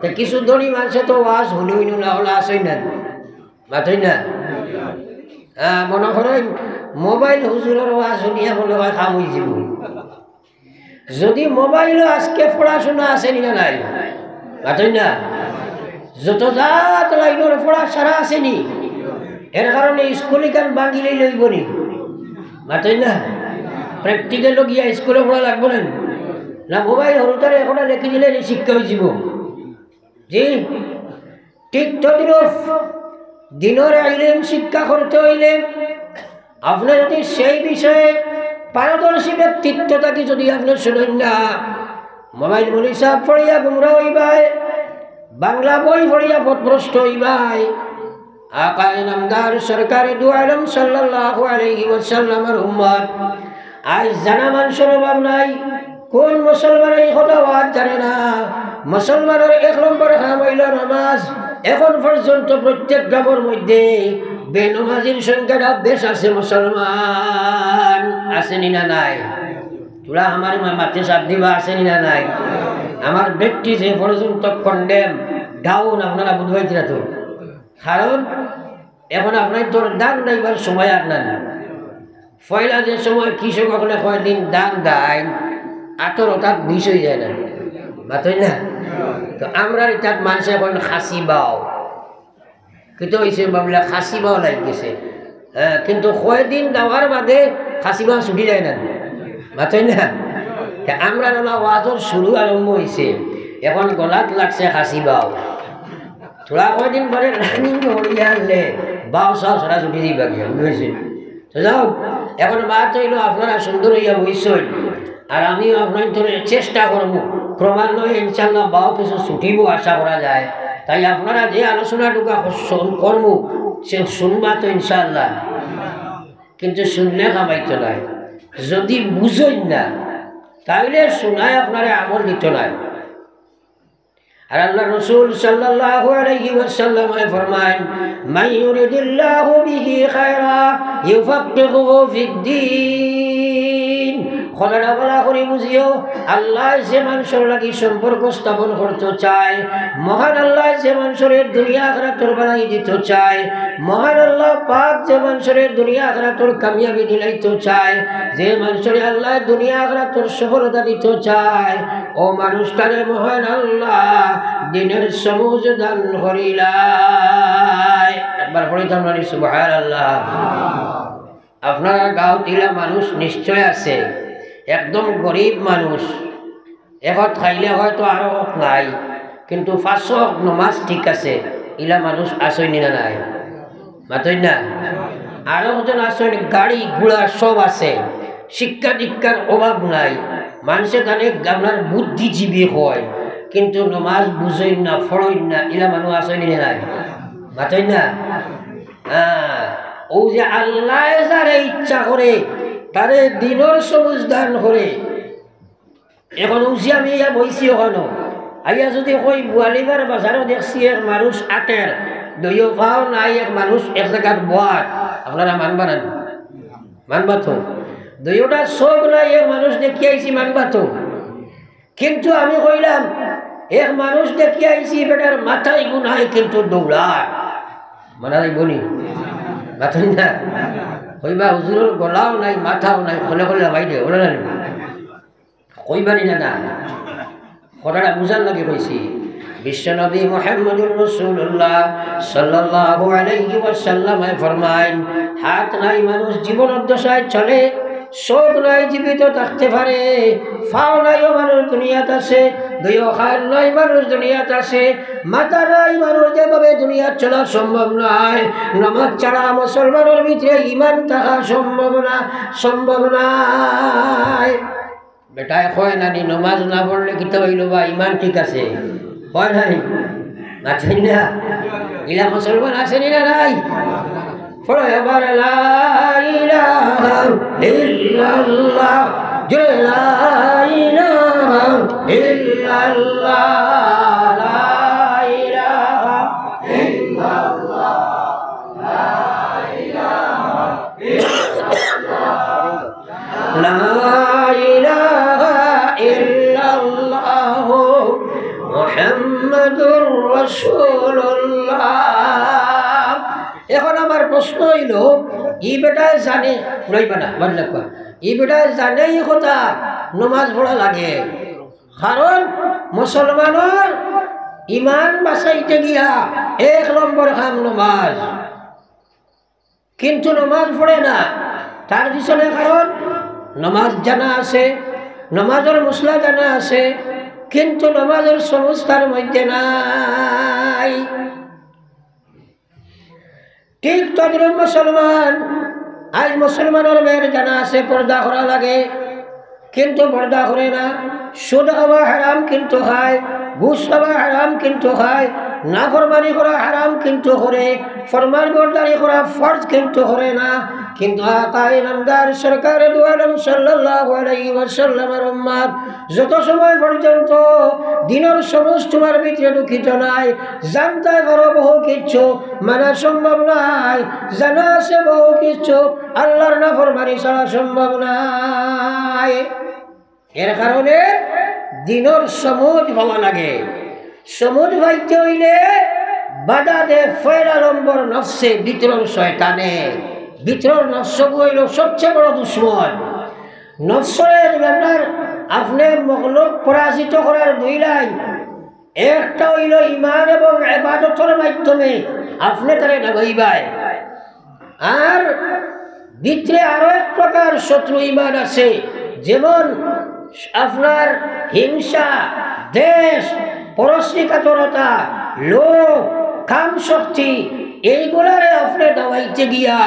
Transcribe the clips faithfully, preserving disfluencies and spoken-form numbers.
তে কিছু ধনী মানষে তো ওয়াজ হুনইন না, অলা আছইন না, মাতইন না। আহ, মনো করইন মোবাইল হুজুরর ওয়াজ হুনিয়া মনো অয় কাম অইযিবো। যুদি মোবাইলো আজকে পড়াশুনা আছে নি না নাই? মাতইন না। যত জাত লাইনর পড়া সারা আছে নি? এর কারণে স্কুল ইখান ভাঙ্গিলেই অইবো নি? মাতইন না। প্র্যাকটিক্যালো গিয়া স্কুলো পড়া লাগবো না? না মোবাইল হুরুতারে অখনো লেখি দিলে নি শিক্ষা অইযিবো? জি, ঠিক তদ্রূপ দিনর ইলিম শিক্ষা করতে অইলে আপনে যুদি সেই বিষয়ে পারদর্শী ব্যক্তিত্ব থাকি যুদি আপনে হুনইন না, মোবাইল মৌলভী সাব পড়িয়া গুমরা অইবায়, বাংলা বই পড়িয়া পথভ্রষ্ট অইবায়। আকায়ে নামদার সরকারে দু আলম সাল্লাল্লাহু আলাইহি ওয়াসাল্লামর উম্মত, আইজ জানা মানষর অভাব নাই। কুন মুসলমানে ই কথা ওয়াজ জানে না? মুসলমানর এক নম্বর কাম অইলো নামাজ। এখন পর্যন্ত প্রত্যেক গ্রামর মধ্যে বেনমাজির সংখ্যাটা বেশ আছে। মুসলমান আছে নি না নাই? থুড়া আমার মা-, মাতে সাথ দিবা, আছে নি না নাই? আমার ব্যক্তি যে পর্যন্ত কন্ডেম ডাউন, আপনারা বুঝবাই দিরা তো। কারণ এখন আপনার তোর ধান দাইবার সময় আর নাই। পয়লা যে সময় কৃষক অকলে কয়দিন ধান দাইন, আতর অর্থাৎ বিষ অইযায় না, মাতইন না। তো আমরার ইতাত মানষে কইন খাসি বাও, কিতা অইছে বাবলা খাসি বাও লাগি গেছে। হ্যাঁ, কিন্তু কয়দিন দাওয়ার বাদে খাসি বাও ছুটি যায় না, মাতইন না। তে আমরার অলা ওয়াজর শুরু আরম্ভ অইছে, এখন গলাত লাগছে খাসি বাও। থুড়া কয়দিন পরে রানিং হইয়া আনলে বাও সাও সারা ছুটি দিবা গিয়া, বুঝছইন? তো যাও, এখন মাত অইলো আপনারা সুন্দর অইয়া বইছইন, আর আমিও আপনারার তরে চেষ্টা করমু, ক্রমান্বয়ে ইনশাআল্লাহ বাও কিছু ছুটিবো আশা করা যায়। তাই আপনারা যে আলোচনাটুকা শুন-, করমু, সে শুনবা তো ইনশাআল্লাহ, কিন্তু শুনলে কামাইতো নায়, যুদি বুঝইন না, তাইলে শুনায় আপনারে আমল দিতো নায়। আর আল্লার রসুল সাল্লাল্লাহু আলাইহি ওয়াসাল্লামে ফরমাইন, "মান ইউরিদিল্লাহু বিহি খায়রা ইউফাক্কিহুহু ফিদ্দীন।" কথাটা ভালা করি বুঝিও, আল্লায় যে মানষর লাগি সম্পর্ক স্থাপন করতো চায়, মহান আল্লায় যে মানষরে দুনিয়া আখিরাতর ভালাই দিতো চায়, মহান আল্লাহ পাক যে মানষরে দুনিয়া আখিরাতর কামিয়াবি দিলাইতো চায়, যে মানষরে আল্লায় দুনিয়া আখিরাতর সফলতা দিতো চায়, অউ মানুষটারে মহান আল্লাহ দিনের সমুজ দান করিলায়। একবার পড়ি তো আমরা সুবহানাল্লাহ। আপনারার গাঁওত ইলা মানুষ নিশ্চয় আছে, একদম গরিব মানুষ, এক অক্ত খাইলে হয়তো আরো অক্ত নাই, কিন্তু পাঁচ অক্ত নমাজ ঠিক আছে, ইলা মানুষ আছইন নি না নাই? মাতইন না? আরো জন আছইন, গাড়ি ঘোড়া সব আছে, শিক্ষা দীক্ষার অভাব নাই, মানষে তানে আপনার বুদ্ধিজীবী কয়, কিন্তু নমাজ বুঝইন না, পড়ইন না, ইলা মানুষ আছইন নি না নাই? মাতইন না? হ্যাঁ, অউ যে আল্লায় যারে ইচ্ছা করে, তারে দিনর সমুজ দান করে। এখন উজি আমি ইয়া বইছি অখানো। আইয়া যুদি কই, বুয়ালিবার বাজারো দেখছি এক মানুষ আটের, দুইও পাও নাই, এক মানুষ এক জাগাত বওয়ার। আপনারা মানবা না? মানবা তো? দুইওটা চউখ নাই, এক মানুষ দেখিয়া আইছি, মানবা তো? কিন্তু আমি কইলাম, এক মানুষ দেখিয়া আইছি, বেটার মাথায় গু নাই, কিন্তু দৌড়ার। মানা যাইবো নি? মাতইন না? কইবা, "হুজুরর গলাও নাই, মাথাও নাই, খলে খলে হামাই দে", অলা না নি? কইবা নি না, না? কথাটা বুঝার লাগি কইছি। বিশ্বনবী মুহাম্মদুর রাসূলুল্লাহ সাল্লাল্লাহু আলাইহি ওয়াসাল্লামে ফরমাইন, হাত নাই মানুষ জীবনর দশায় চলে, চউখ নাই জীবিত থাকতে পারে, পাও নাই অউ মানুষ দুনিয়াত আছে, দুইও কান নাই মানুষ দুনিয়াত আছে, মাথা নাই মানুষ যেভাবে দুনিয়াত চলা সম্ভব নায়, নমাজ ছাড়া মুসলমানর ভিতরে ইমান থাকা সম্ভব না, সম্ভব নায়। বেটায় কয় না নি, নমাজ না পড়লে কিতা অইলো বা, ইমান ঠিক আছে? কয় না নি? মাতইন না? ইলা মুসলমান আছে নি না নাই? পড়ো একবার, লা ইলাহা ইল্লাল্লাহ। জোরে, লা ইলাহা ইল্লাল্লাহ, লা ইলাহা ইল্লাল্লাহ, লা ইলাহা ইল্লাল্লাহ। লা ইলাহা ইল্লাল্লাহু মুহাম্মাদুর রাসূলুল্লাহ। এখন আমার প্রশ্ন অইলো, ই বেটায় জানে, ফুরাইবা না, বাদ লাগবা। ই বেটায় জানে ই কথা, নমাজ পড়া লাগে। কারণ মুসলমানর ইমান বাঁচাইতে গিয়া এক নম্বর কাম নমাজ। কিন্তু নমাজ পড়ে না, তার পিছনে কারণ নমাজ জানা আছে, নমাজর মসলা জানা আছে, কিন্তু নমাজর সমুজ তার মধ্যে নাই। ঠিক তদ্রূপ মুসলমান, আইজ মুসলমানর মেয়ের জানা আছে, পর্দা করা লাগে, কিন্তু পর্দা করে না। সুদ খাওয়া হারাম কিন্তু খায়, ঘুষ খাওয়া হারাম কিন্তু খায়, নাফরমানি করা হারাম কিন্তু করে, ফরমানবরদারি করা ফরজ কিন্তু করে না। কিন্তু আকা ইনামদার সরকারে দু আলম সাল্লাল্লাহু আলাইহি ওয়াসাল্লামের উম্মত, যত সময় পর্যন্ত দিনর সমুজ তোমার ভিতরে ঢুকিত নাই, জানতায় পারো বহু কিচ্ছু, মানা সম্ভব নাই, জানা আছে বহু কিচ্ছু, আল্লাহর নাফরমানি ছাড়া সম্ভব নাই। এর কারণে দিনর সমুজ পাওয়া লাগে। সমুজ পাইতে অইলে বাধা দে পয়লা নম্বর নফসে, ভিতরর শয়তানে। ভিতরর নফসগু অইলো সবচেয়ে বড় দুশমন। নফসরে আপনার, আপনে মখলুক পরাজিত করার দুই লাইন। একটা অইলো ইমান এবং ইবাদতর মাধ্যমে আপনে তারে ডাবাইবায়। আর ভিতরে আরো এক প্রকার শত্রু ইমান আছে, যেমন আপনার হিংসা, দ্বেষ, পরশ্রীকাতরতা, লোভ, কাম শক্তি, এইগুলারে আপনে ডাবাইতে গিয়া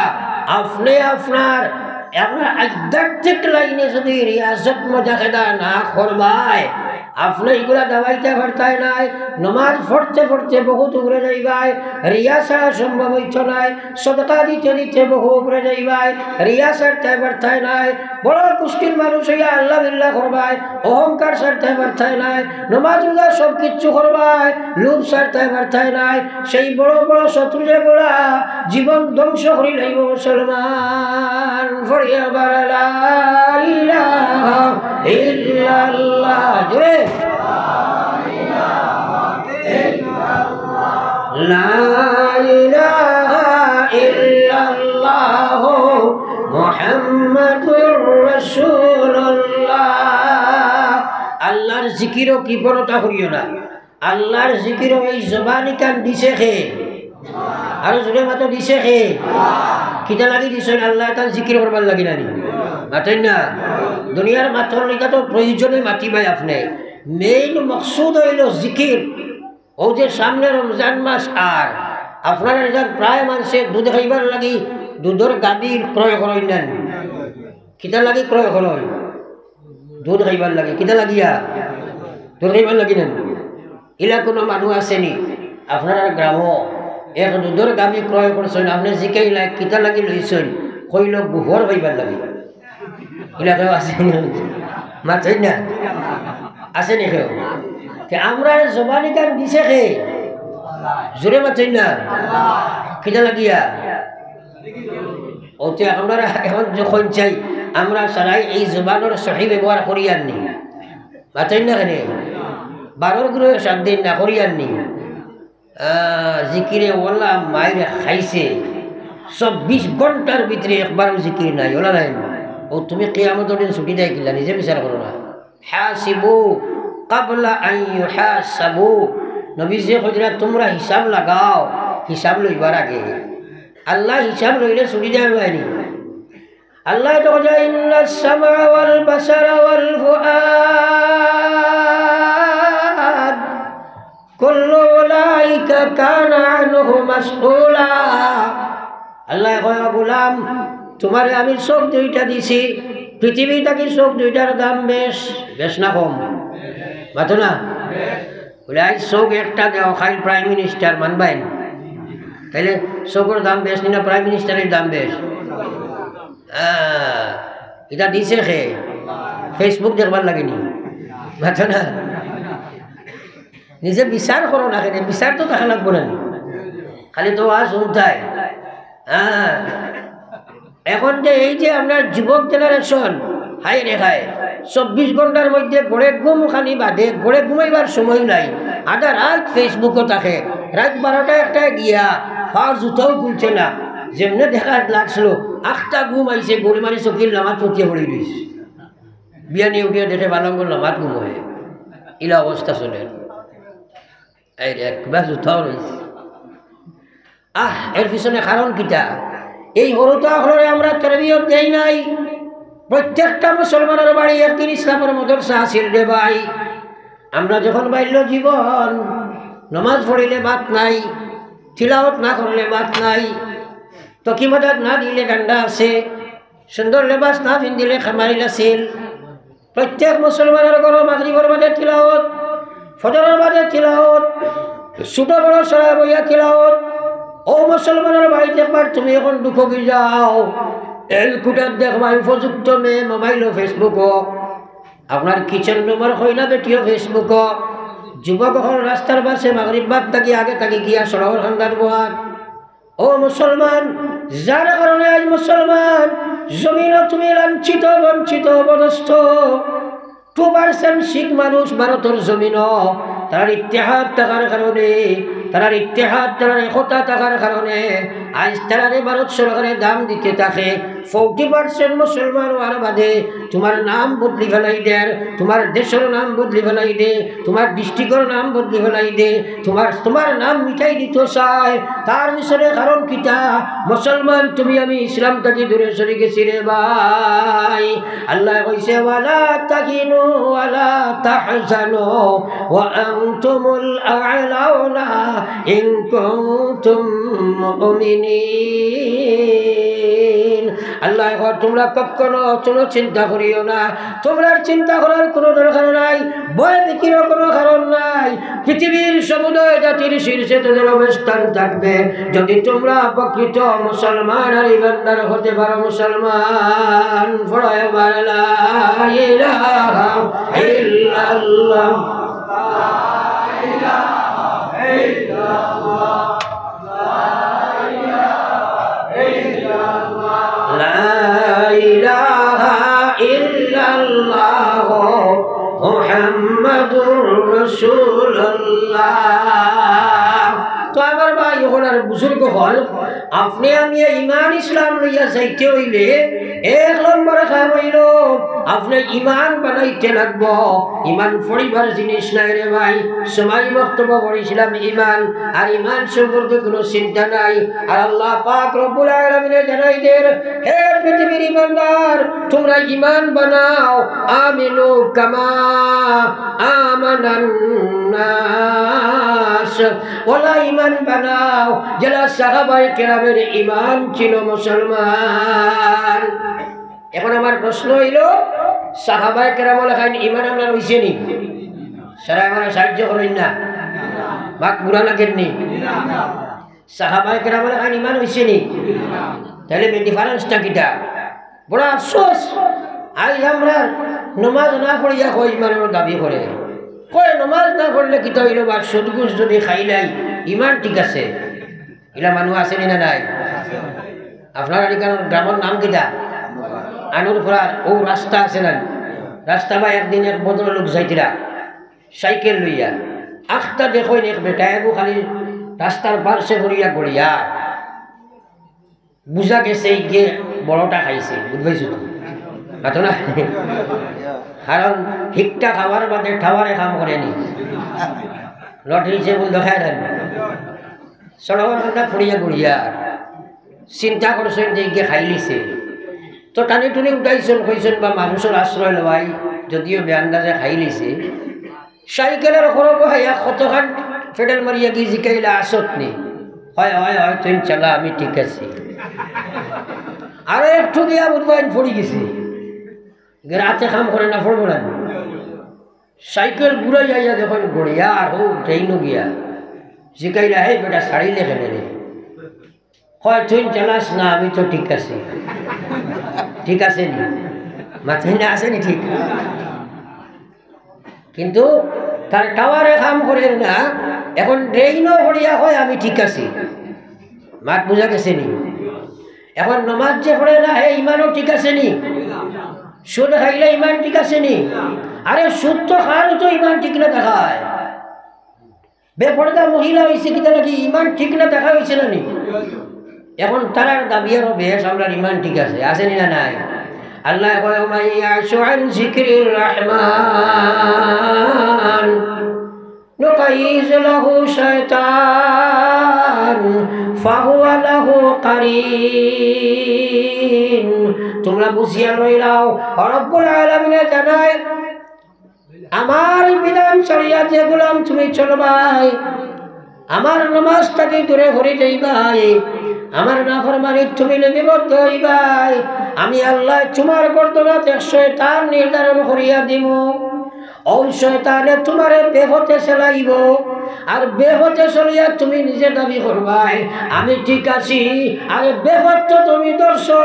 আপনে আপনার, আপনার আধ্যাত্মিক লাইনে যদি রিয়াজত মুজাহেদা না করবায়, আপনে ইগুলা ডাবাইতে পারতায় নায়, নমাজ পড়তে পড়তে বহুত উপরে যাইবায়, রিয়া ছাড়া সম্ভব অইতো নায়, সদকা দিতে দিতে বহু উপরে যাইবায়, রিয়া ছাড়তে পারতায় নায়, বড় কুষ্টির মানুষ অইয়া আল্লাহ বিল্লাহ করবায়, অহংকার ছাড়তে পারতায় নায়, নমাজ রোজা সব কিচ্ছু করবায়, লোভ ছাড়তে পারতায় নায়, সেই বড় বড় শত্রু যেগুলা জীবন ধ্বংস করি লাইব মুসলমান। পড়িয়া বলা লা ইলাহা ইল্লাল্লাহ। জোরে। লা ইলাহা ইল্লাল্লাহ মুহাম্মাদুর রাসূলুল্লাহ। আল্লাহর জিকিরও কৃপণতা করিও না। আল্লাহর জিকিরও এই জবানি কান দিছে কে? আরো জোরে মাতো, দিছে কে? কিতা লাগি দিছইন? আল্লাহ তার জিকির করবার লাগি নানি? মাতইন না। দুনিয়ার মাতর ইটা তো প্রয়োজনে মাতিবায় আপনে। মেইন মকসুদ অইলো জিকির। অউ যে সামনে রমজান মাস, আর আপনারা জানইন প্রায় মানষে দুধ খাইবার লাগি দুধর গাভী ক্রয় করইন নানি? কিতা লাগি ক্রয় করইন? দুধ খাইবার লাগি। কিতা লাগিয়া? দুধ খাইবার লাগি নানি? ইলা কুনু মানুষ আছেনি আপনারার গ্রামো, এক দুধর গাভী ক্রয় করছইন, আপনে জিকাইলা কিতা লাগি লইছইন, কইলো গোবর পাইবার লাগি। ইলা কেউ আছেনি? মাতইন না। আছেনি কেউ? তে আমরার জবানি কান দিছে কে? জোরে মাতইন না। কিতা লাগিয়া? অতে আপনারা এখন যখন চাই, আমরা সারাই এই জবানর সহি ব্যবহার করিয়ার নি। মাতইন না কেনে? বারোর গুরু সাত দিন না করিয়ার নি। আহ, জিকিরে ওলা মাইর খাইছে। চব্বিশ ঘন্টার ভিতরে একবারও জিকির নাই, ওলা নাই। অউ তুমি কিয়ামতর দিন ছুটি দেয় কিলা, নিজে বিচার করো না। হাসিবু কাবলা আন ইউহাসাবু। নবীজিয়ে কইরা, "তোমরা হিসাব লাগাও, হিসাব লইবার আগে।" আল্লায় হিসাব লইলে ছুটি দেয় নায়নি। আল্লায় তো কইরা, "ইন্নাস সামআ ওয়াল বাসারা ওয়াল ফুআদ কুল্লু উলাইকা কানা আনহু মাসউলা।" আল্লায় কয়, "ও গোলাম, তুমারে আমি চোখ দুইটা দিছি, পৃথিবীত থাকি চোখ দুইটার দাম বেশ, বেশ না কম?" মাতো না? বলে, "আইজ চোখ একটা দেও, কাইল Prime Minister, মানবায়নি?" তাইলে চোখর দাম বেশ নি না Prime Minister-র দাম বেশ? আহ, ইটা দিছে কে? Facebook দেখবার লাগি নি? মাতো না? নিজে বিচার করো না কেনে? বিচার তো থাকা লাগবো না নি? খালি তো ওয়াজ হুনতায়। হ্যাঁ, এখন যে এই যে আমরার যুবক generation, হায় রে হায়, চব্বিশ ঘন্টার মধ্যে গড়ে ঘুম খানি বাদে, গড়ে ঘুমাইবার সময় নাই, আধা রাত Facebook-ও থাকে, রাত বারোটা একটায় গিয়া পার জুতাও খুলছে না। যেমনে দেখাত লাগছিল, আখতা ঘুম আইছে, গড়ি মারি চকির লামাত পড়িয়া পড়ি রইছে। বিয়ানি উঠিয়া দেখে বালাঙ্গর লামাত ঘুম হয়, ইলা অবস্থা চলে। এই রে, এক বাস উঠাও রইছে। আহ, এর পিছনে কারণ কিতা? এই হরুতা অকলরে আমরা তরবিয়ত দেই নাই। প্রত্যেকটা মুসলমানের বাড়ি একদিন ইসলামের মাদ্রাসা আছিল রে ভাই। আমরা যখন বাল্য জীবন, নমাজ পড়িলে বাদ নাই, তিলাওয়াত না করলে বাদ নাই, তকি মাদাত না দিলে ডান্ডা আছে, সুন্দর লেবাস না পিন্দিলে খামারিল আছিল। প্রত্যেক মুসলমানের ঘরো মাগরিবর বাদে তিলাওয়াত, ফজরর বাদে তিলাওয়াত, ছোট বড় সরায় বইয়া তিলাওয়াত। ও মুসলমানের ভাই, দেখবার তুমি এখন ঢুকো কি যাও, এলকুটার দেখবা উপযুক্ত মেয়ে মোবাইল ও Facebook-ও। আপনার কিচেন রুমর কইনা বেটিও Facebook-ও। যুবক অকল রাস্তার পাশে মাগরিব বাদ থাকি আগে থাকি গিয়া সড়কর কান্দাত বওয়াত। ও মুসলমান, যার কারণে আজ মুসলমান জমিনো তুমি লাঞ্ছিত, বঞ্চিত, অপদস্থ। Two percent শিখ মানুষ ভারতর জমিনো, তারার ইত্তেহাদ থাকার কারণে, তারার ইত্তেহাদ, তারার একতা থাকার কারণে আজ তারারে ভারত সরকারে দাম দিতে থাকে। Forty percent মুসলমান অওয়ার বাদে তুমার নাম বদলি ফেলাই দের, তুমার দেশর নাম বদলি ফেলাই দে, তুমার district-র নাম বদলি ফেলাই দে, তুমার, তুমার নাম মিটাই দিতো চায়। তার পিছনে কারণ কিতা? মুসলমান, তুমি আমি ইসলাম থাকি দূরে সরি গেছি রে ভাই। আল্লায় কইছে, "ওয়ালা তাহিনু ওয়ালা তাহজানু ওয়া আনতুমুল আ'লাউনা ইন কুনতুম মুমিনিন।" আল্লায় কয়, "তুমরা কখনো কুনু চিন্তা করিও না, তুমরার চিন্তা করার কুনু দরকার নাই, ভয় ভীতিরও কুনু কারণ নাই। পৃথিবীর সমুদয় জাতির শীর্ষে তুমরার অবস্থান থাকবে, যদি তুমরা প্রকৃত মুসলমান আর ইমানদার হতে পারো।" মুসলমান, পড়ায় বার লা ইলাহা ইল্লাল্লাহ। লা ইলাহা ইল্লাল্লাহ মুহাম্মাদুর রাসূলুল্লাহ। তো আমার ভাই অকল আর বুজুর্গ অকল, আপনে আমি ইমান ইসলাম লইয়া যাইতে অইলে এক নম্বর কাম অইলো, আপনে ইমান বানাইতে লাগবো। ইমান পড়িবার জিনিস নায় রে ভাই। সমাজ বক্তব্য পড়ছিলাম ইমান, আর ইমান সম্পর্কে কুনু চিন্তা নাই। আর আল্লাহ পাক রব্বুল আলামিনে জানাই দের, "হে পৃথিবীর ইমানদার, তুমরা ইমান বানাও।" আমিনু কামা আমানান নাস। অলা ইমান বানাও, যেলা সাহাবায়ে কেরামের ইমান ছিল মুসলমান। এখন আমার প্রশ্ন অইলো, সাহাবায়ে কেরামর লাখান ইমান আমরার অইছে নি? সারা আমার সাহায্য করইন না, মাত বুরা লাগের নি? সাহাবায়ে কেরামর লাখান ইমান অইছে নি? তাইলে difference টা কিতা? বড় আফসোস, আইজ আমরা নমাজ না পড়িয়া কয় ইমানর দাবি করে। কয় নমাজ না পড়লে কিতা অইলো বা সুদ ঘুষ যদি খাইলাই ইমান ঠিক আছে। ইলা মানুষ আছে নি না নাই? আপনার এখান গ্রামর নাম কিতা? আনুরপাড়ার অউ রাস্তা আছে না? রাস্তা বা একদিন এক ভদ্রলোক যাইতরা সাইকেল লইয়া, আখতা দেখইন এক বেটায় এগু খালি রাস্তার পার্শ্বে পড়িয়া গড়িয়া। বুঝা গেছে ইগে বড়টা খাইছে, বুঝবাইছো তো? মাতো না? কারণ হিকটা খাওয়ার বাদে টাওয়ারে কাম করে নি। লটারি সে বল দেখায় না। সড়কর কান্দা পড়িয়া গড়িয়া চিন্তা করছইন যে ইগে খাইলিছে। তো টানি টুনি উঠাইছইন, কইছইন বা মানুষর আশ্রয় লওয়াই, যদিও বেআন্দাজে খাইলিছে। সাইকেলর খরব হাইয়া কতখান পেডেল মারিয়া গি জিকাইলা, "আসত নি?" "হয়, হয়, হয়, তুই চালা, আমি ঠিক আছি।" আরো একটু গিয়া বুঝবাইন পড়ি গেছে। রাতে কাম করে না, পড়বো না। সাইকেল ঘুরাই আইয়া দেখইন গড়িয়া আর হউ ট্রেনও গিয়া। জিকাইলা, "হে বেটা, ছাড়িলে কেনে রে?" কয়, "তুই চালাস না, আমি তো ঠিক আছি।" ঠিক আছে নি? মাথায় না আছে নি ঠিক? কিন্তু তার টাওয়ারে কাম করে না, এখন ড্রেইনও পড়িয়া কয়, "আমি ঠিক আছি।" মাত বুঝা গেছে নি? এখন নমাজ যে পড়ে না, হে ইমানও ঠিক আছে নি? সুদ খাইলে ইমান ঠিক আছে নি? আরে, সুদ তো খারও তো ইমান ঠিক না দেখায়। বেপর্দা মহিলা অইছে কিতা লাগি, ইমান ঠিক না দেখা অইছে না নি? এখন তারার দাবি আরো বেশ, আমরার ইমান ঠিক আছে, আছে নি না নাই? আল্লায় কয়, "ওমান ইয়াশু আন যিকরির রহমান নুকাইয়িজ লাহু শাইতান ফাহুয়া লাহু কারিন।" তুমরা বুঝিয়া লইলাও, রব্বুল আলামিনে জানায়, আমার বিধান ছাড়িয়া যে গোলাম তুমি চলবায়, আমার নমাজ থাকি দূরে হরি যাইবায়, আমার নাফরমানিত তুমি লিপিবদ্ধ হইবায়, আমি আল্লায় তুমার গর্দনাত এক শয়তান নির্ধারণ করিয়া দিমু। অউ শয়তানে তুমারে বেপথে চালাইবো, আর বেপথে চলিয়া তুমি নিজে দাবি করবায় আমি ঠিক আছি, আর বেপথ তো তুমি ধরছো।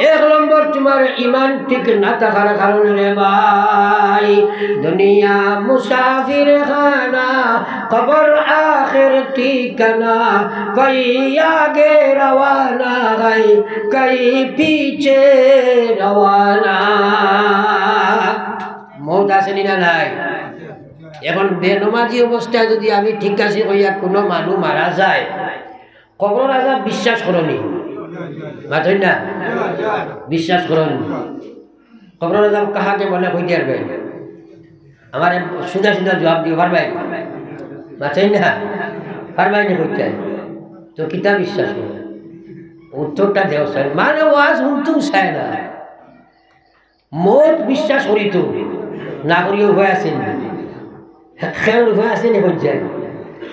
এক নম্বর, তুমার ইমান ঠিক না থাকার কারণে রে ভাই। দুনিয়া মুসাফির খানা, কবর আখের ঠিকানা, কই আগে রওয়ানা হয়, কই পিছে রওয়ানা। মউত আছে নি না নাই? এখন বেনমাজি অবস্থায় যদি আমি ঠিক আছি কইয়া কুনু মানুষ মারা যায়, কবরর আজাব বিশ্বাস করো নি? মাতইন না? বিশ্বাস করো নি? কবরর আজাব কাহাকে বলে কইতে পারবায়? আমারে সুজা সুজা জুয়াপ দিও, পারবায়? মাতইন না? পারবায় নি কইতে? তো কিতা বিশ্বাস করো? উত্তরটা দেও চাই, মানে ওয়াজ হুনতেও চায় না। মউত বিশ্বাস করিতো, না করিয়া উপায় আছে নি? খেয়াল উপায় আছে নি কইতে?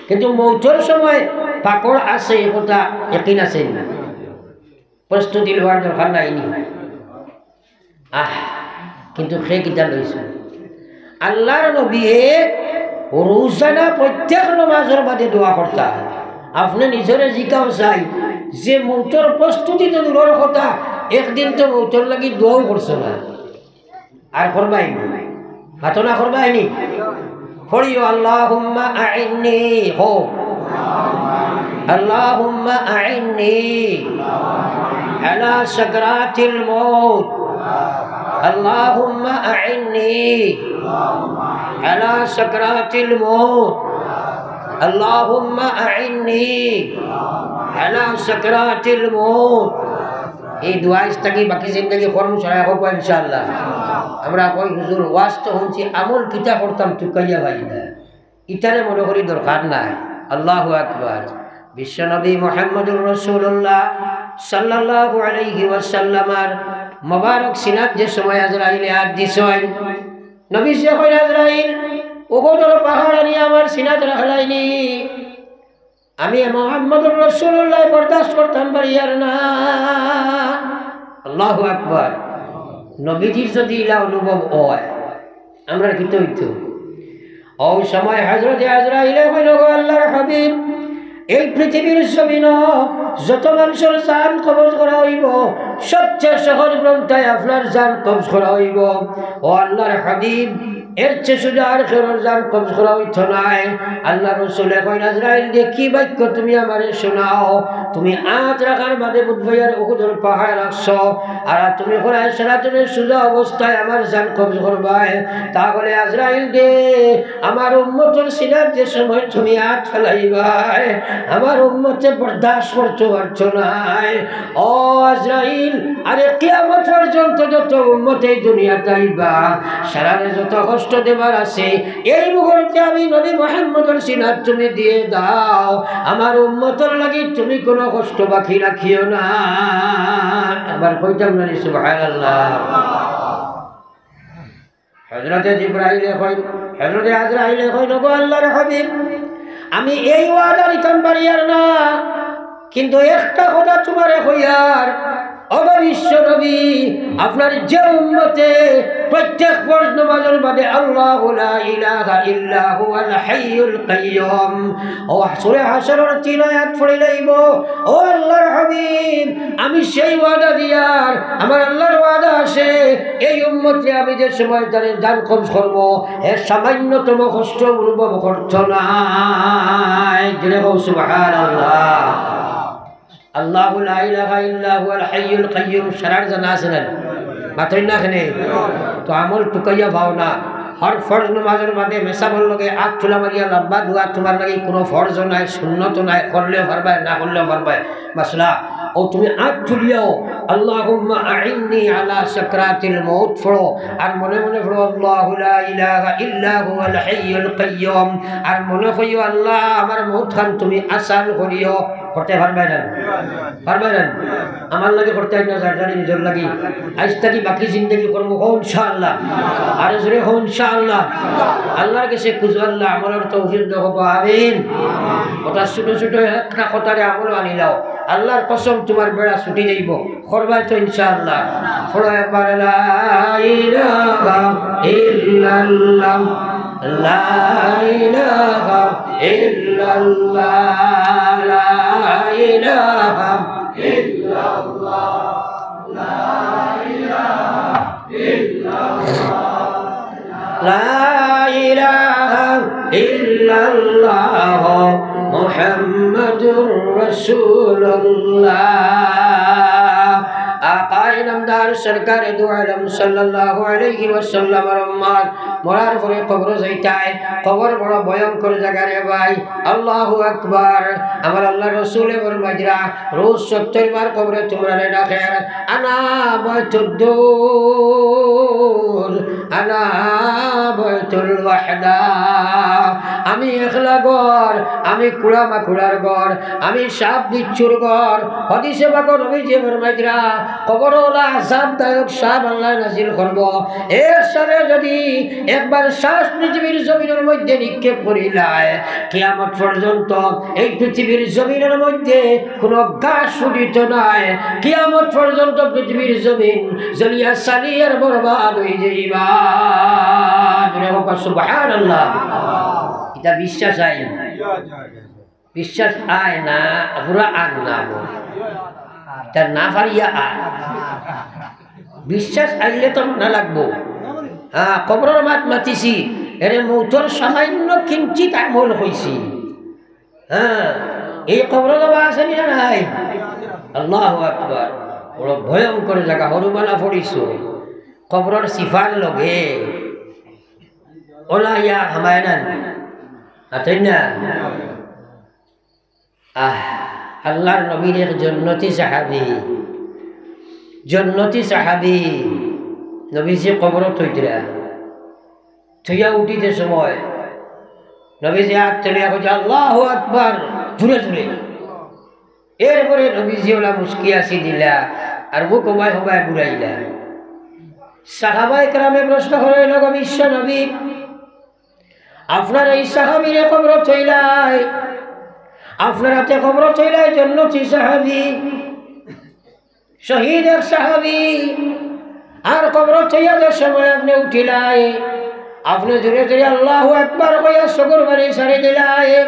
কিন্তু মউতর সময় পাকড় আছে, ই কথা একিন আছে নি? প্রস্তুতি লওয়ার দরকার নাই নি? আহ, কিন্তু সে কিতা লইছে? আল্লার নবীয়ে রোজানা প্রত্যেক নমাজর বাদে দোয়া করতা। আপনে নিজরে জিকাও চাই যে মউতর প্রস্তুতি তো দূরর কথা, একদিন তো মউতর লাগি দোয়াও করছো না। আর করবায় নি? মাতো না, করবায় নি? পড়িও, আল্লাহুম্মা আইন্নি, হো। আল্লাহুম্মা আইন্নি আলা সাকরাতিল মউত। আল্লাহুম্মা আইন্নি আলা সাকরাতিল মউত। আল্লাহুম্মা আইন্নি আলা সাকরাতিল মউত। এই দোয়া ইস্তাকি বাকি জিন্দেগি করমু সারা হোক ইনশাআল্লাহ। আমরা কই, "হুজুর, ওয়াজ তো হুনছি, আমল কিতা করতাম তুকাইয়া পাই না।" ইতারে মনে করি দরকার নাই। আল্লাহু আকবার। বিশ্বনবী মুহাম্মদুর রাসূলুল্লাহ সাল্লাল্লাহু আলাইহি ওয়াসাল্লামর মোবারক সিনাত যে সময় আজরাইলে আত দিছইন, নবীজিয়ে কইন, "আজরাইল, উহুদর পাহাড় আনি আমার সিনাত রাখলায়নি।" আমি মুহাম্মদুর রাসূলুল্লাহ বরদাস্ত করতাম পারিয়ার না। আল্লাহু আকবার। নবীজির যদি ইলা অনুভব অয়, আমরার কিতা অইতো? অউ সময় হযরতে আজরাইলে কইন, "গো আল্লার হাবিব, এই পৃথিবীর জমিনো যত মানষর জান কবজ করা অইবো, সবচেয়ে সহজ পন্থায় আপনার জান কবজ করা অইবো।" ও আল্লার হাবিব, এর চেয়ে সুজা আর কেউর জান কবজ করা অইতো নায়। আল্লার রসুলে কইন, "আজরাইল রে, কি বাক্য তুমি আমারে হুনাও? তুমি আত রাখার বাদে বুধবাইয়ার উহুদর পাহাড় রাখছো, আর তুমি কোরআন সারাতনে সুজা অবস্থায় আমার জান কবজ করবায়। তাহলে আজরাইল রে, আমার উম্মতর সিনাত যে সময় তুমি আত ফালাইবায়, আমার উম্মতে বরদাস্ত করতো পারতো নায়।" ও আজরাইল, আরে কিয়ামত পর্যন্ত যত উম্মত এই দুনিয়াত আইবা, সারারে যত কষ্ট দেবার আছে, এই মুহূর্তে আমি নবী মুহাম্মদর সিনাত তুমি দিয়া দাও, আমার উম্মতর লাগি তুমি কুনু কষ্ট বাকি রাখিও না। আবার কইতাম না নি, সুবহানাল্লাহ। হযরতে জিব্রাইলে কইন, হযরতে আজরাইলে কইন, "গো আল্লার হাবিব, আমি এই ওয়াদা নিতাম পারিয়ার না, কিন্তু একটা কথা তুমারে কইয়ার, ওগো বিশ্ব নবী, আপনার যে উম্মতে প্রত্যেক ফরজ নামাজর বাদে আল্লাহু লা ইলাহা ইল্লা হুয়াল হাইয়ুল কাইয়্যুম, ও সূরা হাশরর তিন আয়াত পড়িলাইবো, ও আল্লার হাবিব, আমি সেই ওয়াদা দিয়ার, আমার আল্লার ওয়াদা আছে, এই উম্মতরে আমি যে সময় তারে জান কবজ করমু, এর সামান্যতম কষ্ট অনুভব করতো নায়।" জোরে কও সুবহানাল্লাহ। আল্লাহু লা ইলাহা ইল্লা হুয়াল হাইয়ুল কাইয়্যুম, সারার জানা আছে না? মাতইন না কেনে? তো আমল টুকাইয়া পাও না। হর ফরজ নমাজর বাদে মেসাবর লগে আত তুলা মারিয়া লম্বা দোয়া তুমার লাগি কুনু ফরজও নাই, সুন্নতও নাই, করলেও পারবায়, না করলেও পারবায়। মাসলা, অউ তুমি আত তুলিয়াও, "আল্লাহুম্মা আইন্নি আলা সাকরাতিল মউত" পড়ো, আর মনে মনে পড়ো, "আল্লাহু লা ইলাহা ইল্লা হুয়াল হাইয়ুল কাইয়্যুম", আর মনে কইও, "আল্লাহ, আমার মউত খান তুমি আসান করিও।" করতে পারবায় না? পারবায় না? আমার লাগি করতে হয় না, যার যার নিজর লাগি। আইজ থাকি বাকি জিন্দেগি করমু, কও ইনশাআল্লাহ। আরো জোরে কও ইনশাআল্লাহ। আল্লাহর গেছে খুঁজো, আল্লাহ আমলর তৌফিক দেও, কও আমিন। কথা ছোট ছোট একটা কথারে আমল আনিলাও। আল্লাহর কসম, তুমার বেড়া ছুটি যাইবো। করবায় তো ইনশাআল্লাহ। পড়ো একবার, লা ইলাহা ইল্লাল্লাহ, লা ইলাহা ইল্লাল্লাহ, লা ইলাহা ইল্লাল্লাহ, লা ইলাহা ইল্লাল্লাহ। লা ইলাহা ইল্লাল্লাহ মুহাম্মাদুর রাসূলুল্লাহ। আকায়ে নামদার সরকারে দু আলম সাল্লাল্লাহু আলাইহি ওয়াসাল্লামর উম্মত মরার পরে কবরো যাইতায়। কবর বড় ভয়ঙ্কর জাগা রে ভাই। আল্লাহু আকবার। আমার আল্লাহর রসুলে ফরমাইরা, রোজ সত্তর বার কবরে তুমরারে ডাকের, "আনা বাইতুদ্দুর, আনা বাইতুল ওয়াহদা।" আমি একলা ঘর, আমি কুড়া মাকুড়ার ঘর, আমি সাপ বিচ্ছুর ঘর। হাদিসে পাকো নবীজি ফরমাইরা, কবরো অলা আযাবদায়ক সাপ আল্লায় নাজিল করবো। এর সাথে যদি একবার শ্বাস পৃথিবীর জমিনর মধ্যে নিক্ষেপ করিলায়, কিয়ামত পর্যন্ত এই পৃথিবীর জমিনর মধ্যে কুনু ঘাস ফুটিতো নায়। কিয়ামত পর্যন্ত পৃথিবীর জমিন জ্বলিয়া ছালি আর বরবাদ অইযাইবা। জোরে কও সুবহানাল্লাহ। ইটা বিশ্বাস আয় না? বিশ্বাস আয় না, পুরা আর না বল। ইটা না পারিয়া আর। বিশ্বাস আইলে তো মানা লাগবো। হ্যাঁ, কবরর মাত মাতিছি, এরে মউতর সামান্য কিঞ্চিত আমল কইছি। হ্যাঁ, এই কবরো যাওয়া আছে নি না নাই? আল্লাহু আকবার। বড় ভয়ঙ্কর জাগা, হরুমালা পড়িছো। কবরর সিফার লগে অলা ইয়া হামায় না। আতই না? আহ, আল্লাহর নবীর এক জন্নতি সাহাবী, জন্নতি সাহাবী, নবীজি কবরো থইতরা। থইয়া উঠিতে সময় নবীজি আত তুলিয়া কইছে, "আল্লাহু আকবার", জুরে জুরে। এরপরে নবীজি অলা মুচকি হাছি দিলা, আর মুখ হবায় হবায় ঘুরাইলা। সাহাবায়ে কেরামে প্রশ্ন করইন, "গো বিশ্ব নবী, আপনার এই সাহাবীরে কবরো থইলায়, আপনার আতে কবরো থইলায় জন্নতি সাহাবী, শহীদ এক সাহাবী, আর কবরো থইয়া যে সময় আপনে উঠিলায়, আপনে জুরে জুরে আল্লাহু আকবার কইয়া চকুর পানি ছাড়ি দিলায়,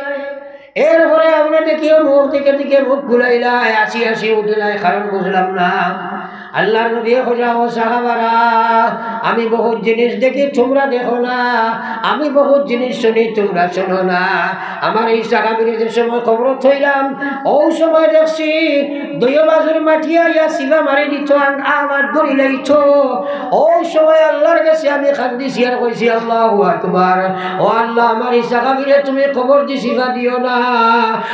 এরপরে আপনে দেখিও মুখ দিকে দিকে মুখ ঘুরাইলায়, হাছি হাছি উঠিলায়, কারণ বুঝলাম না।" আল্লাহর নবীয়ে কইলা, "ও সাহাবারা, আমি বহুত জিনিস দেখি, তুমরা দেখো না, আমি বহুত জিনিস শুনি, তুমরা শুনো না। আমার এই সাহাবীরে যে সময় কবরো থইলাম, অউ সময় দেখছি দুইও বাজুর মাটি আইয়া চিবা মারি দিতো, আং-, আমার ধরি লাইতো। অউ সময় আল্লাহর গেছে আমি কান্দিছি আর কইছি, 'আল্লাহু আকবার, ও আল্লাহ, আমার এই সাহাবীরে তুমি কবরদি চিবা দিও না।'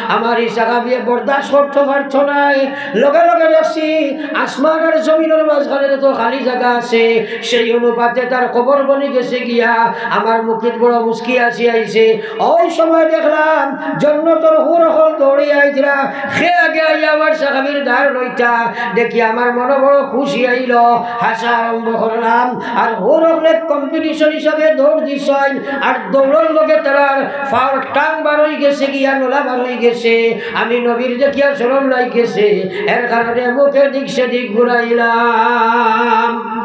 আমার এই সাহাবীয়ে বরদাস্ত করতো পারতো নায়। লগে লগে দেখছি আসমান আর জমিনর মাঝখানে যত খালি জাগা আছে, সেই অনুপাতে তার কবর বনি গেছে গিয়া। আমার মুখিত বড় মুচকি হাছি আইছে। অউ সময় দেখলাম জন্নতর হুর অকল দৌড়িয়া আইতরা। কে আগে আইয়া আমার সাহাবীর দার লইতা, দেখি আমার মনো বড় খুশি আইলো। হাছা আরম্ভ করলাম, আর হুর অকলে competition হিসাবে দৌড় দিছইন, আর দৌড়র লগে তারার পাওর টাং বার অইগেছে গিয়া, নলা বার অইগেছে। আমি নবীর দেখিয়া শরম লাগিগেছে, এর কারণে মুখ এদিক সেদিক ঘুরাইলাম।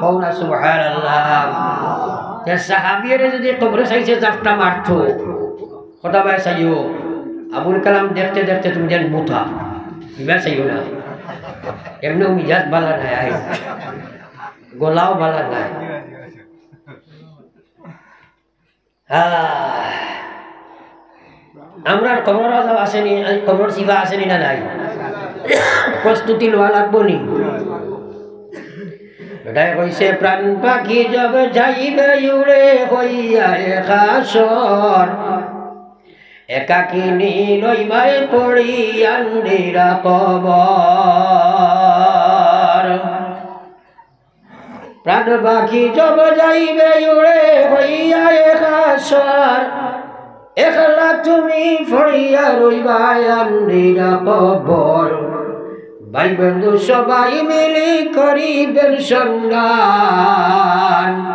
কও না সুবহানাল্লাহ। তে সাহাবীরে যদি কবরে চাইছে জাপটা মারতো, কথা বায় চাইও, আবুল কালাম দেখতে দেখতে তুমি যেন মুতা, ইবা চাইও না। এমনেও মিজাজ বালা নাই, আই, গলাও বালা নাই। আহ, আমরার কবরর আযাব আছে নি, কবরর চিবা আছে নি না নাই? প্রস্তুতি লওয়া লাগবো নি? বেটায় কইছে, "প্রাণ পাখি জব যাইবে উড়ে হইয়া একাশর, একাকিনী লইবায় পড়ি আন্দিরা কবর।" প্রাণ পাখি জব যাইবে উড়ে হইয়া একাশর, একলা তুমি পড়িয়া রইবায় আন্দিরা কবর। ভাই বন্ধু সবাই মিলি করিবেন সন্ধান,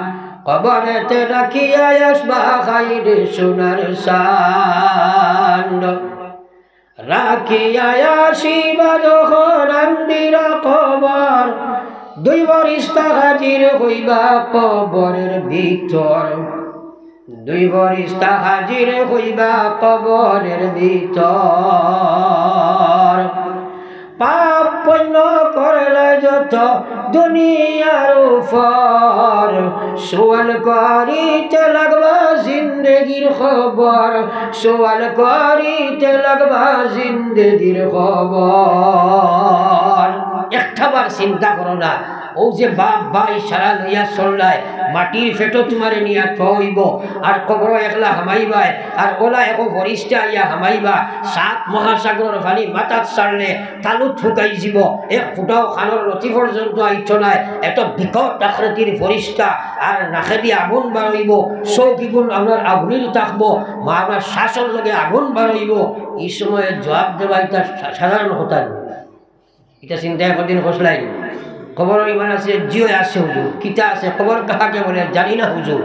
কবরেতে রাখিয়া আসবা খাইরে সোনার সান্ড। রাখিয়া আসিবা যখন আন্দিরা কবর, দুই ফরিস্তা হাজির হইবা কবরের ভিতর। দুই ফরিস্তা হাজির হইবা কবরের ভিতর। পাপ পুণ্য করলে যত দুনিয়ার উপর, সওয়াল করিতে লাগবা জিন্দেগির খবর, সওয়াল করিতে লাগবা জিন্দেগির খবর। একটা বার চিন্তা করো না, অউ যে বাপ ভাই সারা লইয়া চললায়, মাটির পেটো তুমারে নিয়া থইবো, আর কবরো একলা হামাইবায়, আর অলা একো ফরিস্তা আইয়া হামাইবা, সাত মহাসাগরর পানি মাথাত ছাড়লে তালুত ফুকাই যিবো, এক ফুটাও কানর লতি পর্যন্ত আইতো নায়। এত বিকট আকৃতির ফরিস্তা, আর নাকেদি আগুন বারইবো, চউখ ইগুন আপনার আগুনির থাকবো, মা আপনার শ্বাসর লগে আগুন বারইবো। ই সময় জবাব দেওয়া ইটা সা-, সাধারণ কথা নায়। ইটা চিন্তা একদিন করছলায় নি? কবরর ইমান আছে? জি অয় আছে হুজুর। কিতা আছে? কবর কাহাকে বলে? জানি না হুজুর।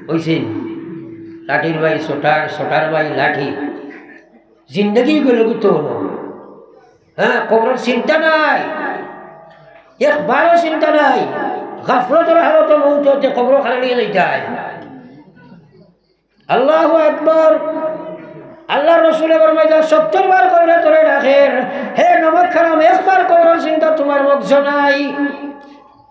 অইছে নি? লাঠির বাই সোটার, সোটার বাই লাঠি। জিন্দেগি গেল কি তো হলো? হ্যাঁ, কবরর চিন্তা নাই, একবারও চিন্তা নাই। গাফলতর হালতো মউত অইতে কবরো খালি লইয়া যাইতায়। আল্লাহু আকবার। আল্লাহর রসুলে ফরমাইলা, সত্তর বার কবরর তলে ডাকের, হে নমক হারাম, একবার কবরর চিন্তা তুমার মগজো নাই।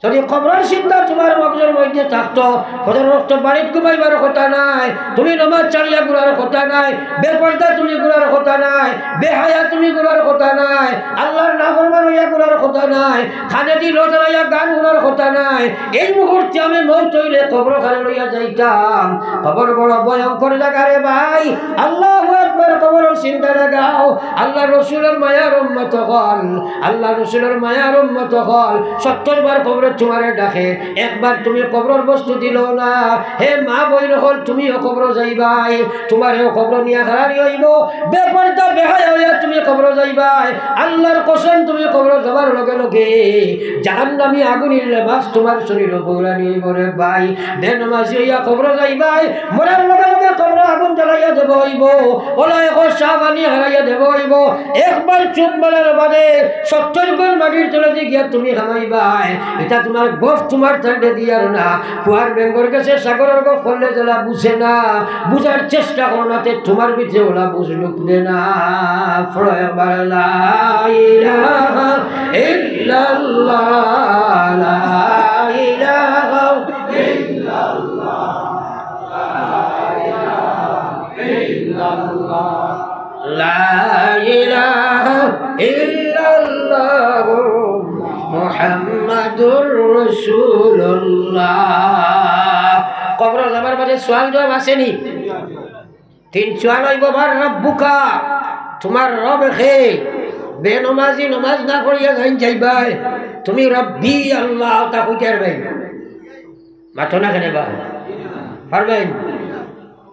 যদি কবরর চিন্তা তুমার মগজর মধ্যে থাকতো, ফজরর ওয়াক্ত বাড়িত ঘুমাইবার কথা নাই, তুমি নমাজ ছাড়িয়া ঘুরার কথা নাই, বেপর্দা তুমি ঘুরার কথা নাই, বেহায়া তুমি ঘুরার কথা নাই, আল্লাহর নাফরমান অইয়া ঘুরার কথা নাই, কানেদি লতালাইয়া গান হুনার কথা নাই। এই মুহূর্তে আমি মউত অইলে কবরো খালি লইয়া যাইতাম। কবর বড় ভয়ঙ্কর জাগা রে ভাই। আল্লাহু আকবার, কবরর চিন্তা লাগাও। আল্লাহর রসুলর মায়ার উম্মত অকল, আল্লাহর রসুলর মায়ার উম্মত অকল, সত্তর বার কবরো তুমারে ডাকে, একবার তুমি কবরর বস্তু দিলাও না। হে মা বইন অকল, তুমিও কবরো যাইবায়, তুমারেও কবরো নিয়া খাড়ানি অইবো। বেপর্দা বেহায়া অইয়া তুমি কবরো যাইবায়। আল্লাহর কসম, তুমি কবরো যাবার লগে লগে জাহান্নামী আগুনির লেবাস তুমার শরীরো বওরানি অইবো রে ভাই। বেনমাজি অইয়া কবরো যাইবায়, মরার লগে লগে কবরো আগুন জ্বালাইয়া দেওয়া অইবো, অলা একো চা পানি খাড়াইয়া দেওয়া অইবো। একবার চুপ মারার বাদে সত্তর গুণ মাটির তলেদি গিয়া তুমি হামাইবায়। ইটা তুমার গফ তুমার ঠান্ডে দিয়ার না। কুয়ার বেঙ্গর গেছে সাগরর গফ করলে যেলা বুঝে না, বুঝার চেষ্টা করো না, তে তুমার ভিতরে অলা বুঝ ঢুকবে না। পড়ো একবার, লা ইলাহা ইল্লাল্লাহ, লা ইলাহা ইল্লাল্লাহ, লা ইলাহা ইল্লাল্লাহ। লা ইলাহা ইল্লাল্লাহু মুহাম্মাদুর রাসূলুল্লাহ। কবরো যাবার বাদে সওয়াল জবাব আছে নি? তিন সওয়াল অইবো, মান রাব্বুকা, তুমার রব কে? বেনমাজি নমাজ না পড়িয়া যাইন যাইবায়, তুমি রব্বি আল্লাহ, তা কইতে পারবায়? মাতো না কেনে বা? পারবায়?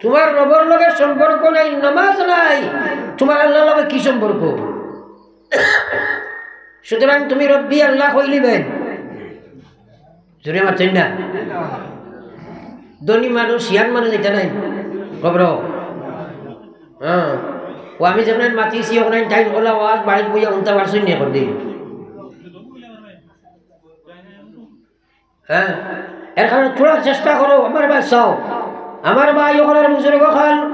তুমার রবর লগে সম্পর্ক নাই, নমাজ নাই, তুমার আল্লাহর লগে কি সম্পর্ক? সুতরাং তুমি রব্বি আল্লাহ কইলিবায়। জোরে মাতইন না। ধনী মানুষ, শিয়ান মানুষ, ইটা নাই কবরো। হ্যাঁ, ও আমি যেখানে মাতিছি, ওখানে টাইম ওলা ওয়াজ বাড়িত বইয়া হুনতা পারছইন নি এখন দিন? হ্যাঁ, এর কারণে থুড়া চেষ্টা করো, আমার ভাই চাও, আমার ভাই অকল আর বুজুর্গ অকল,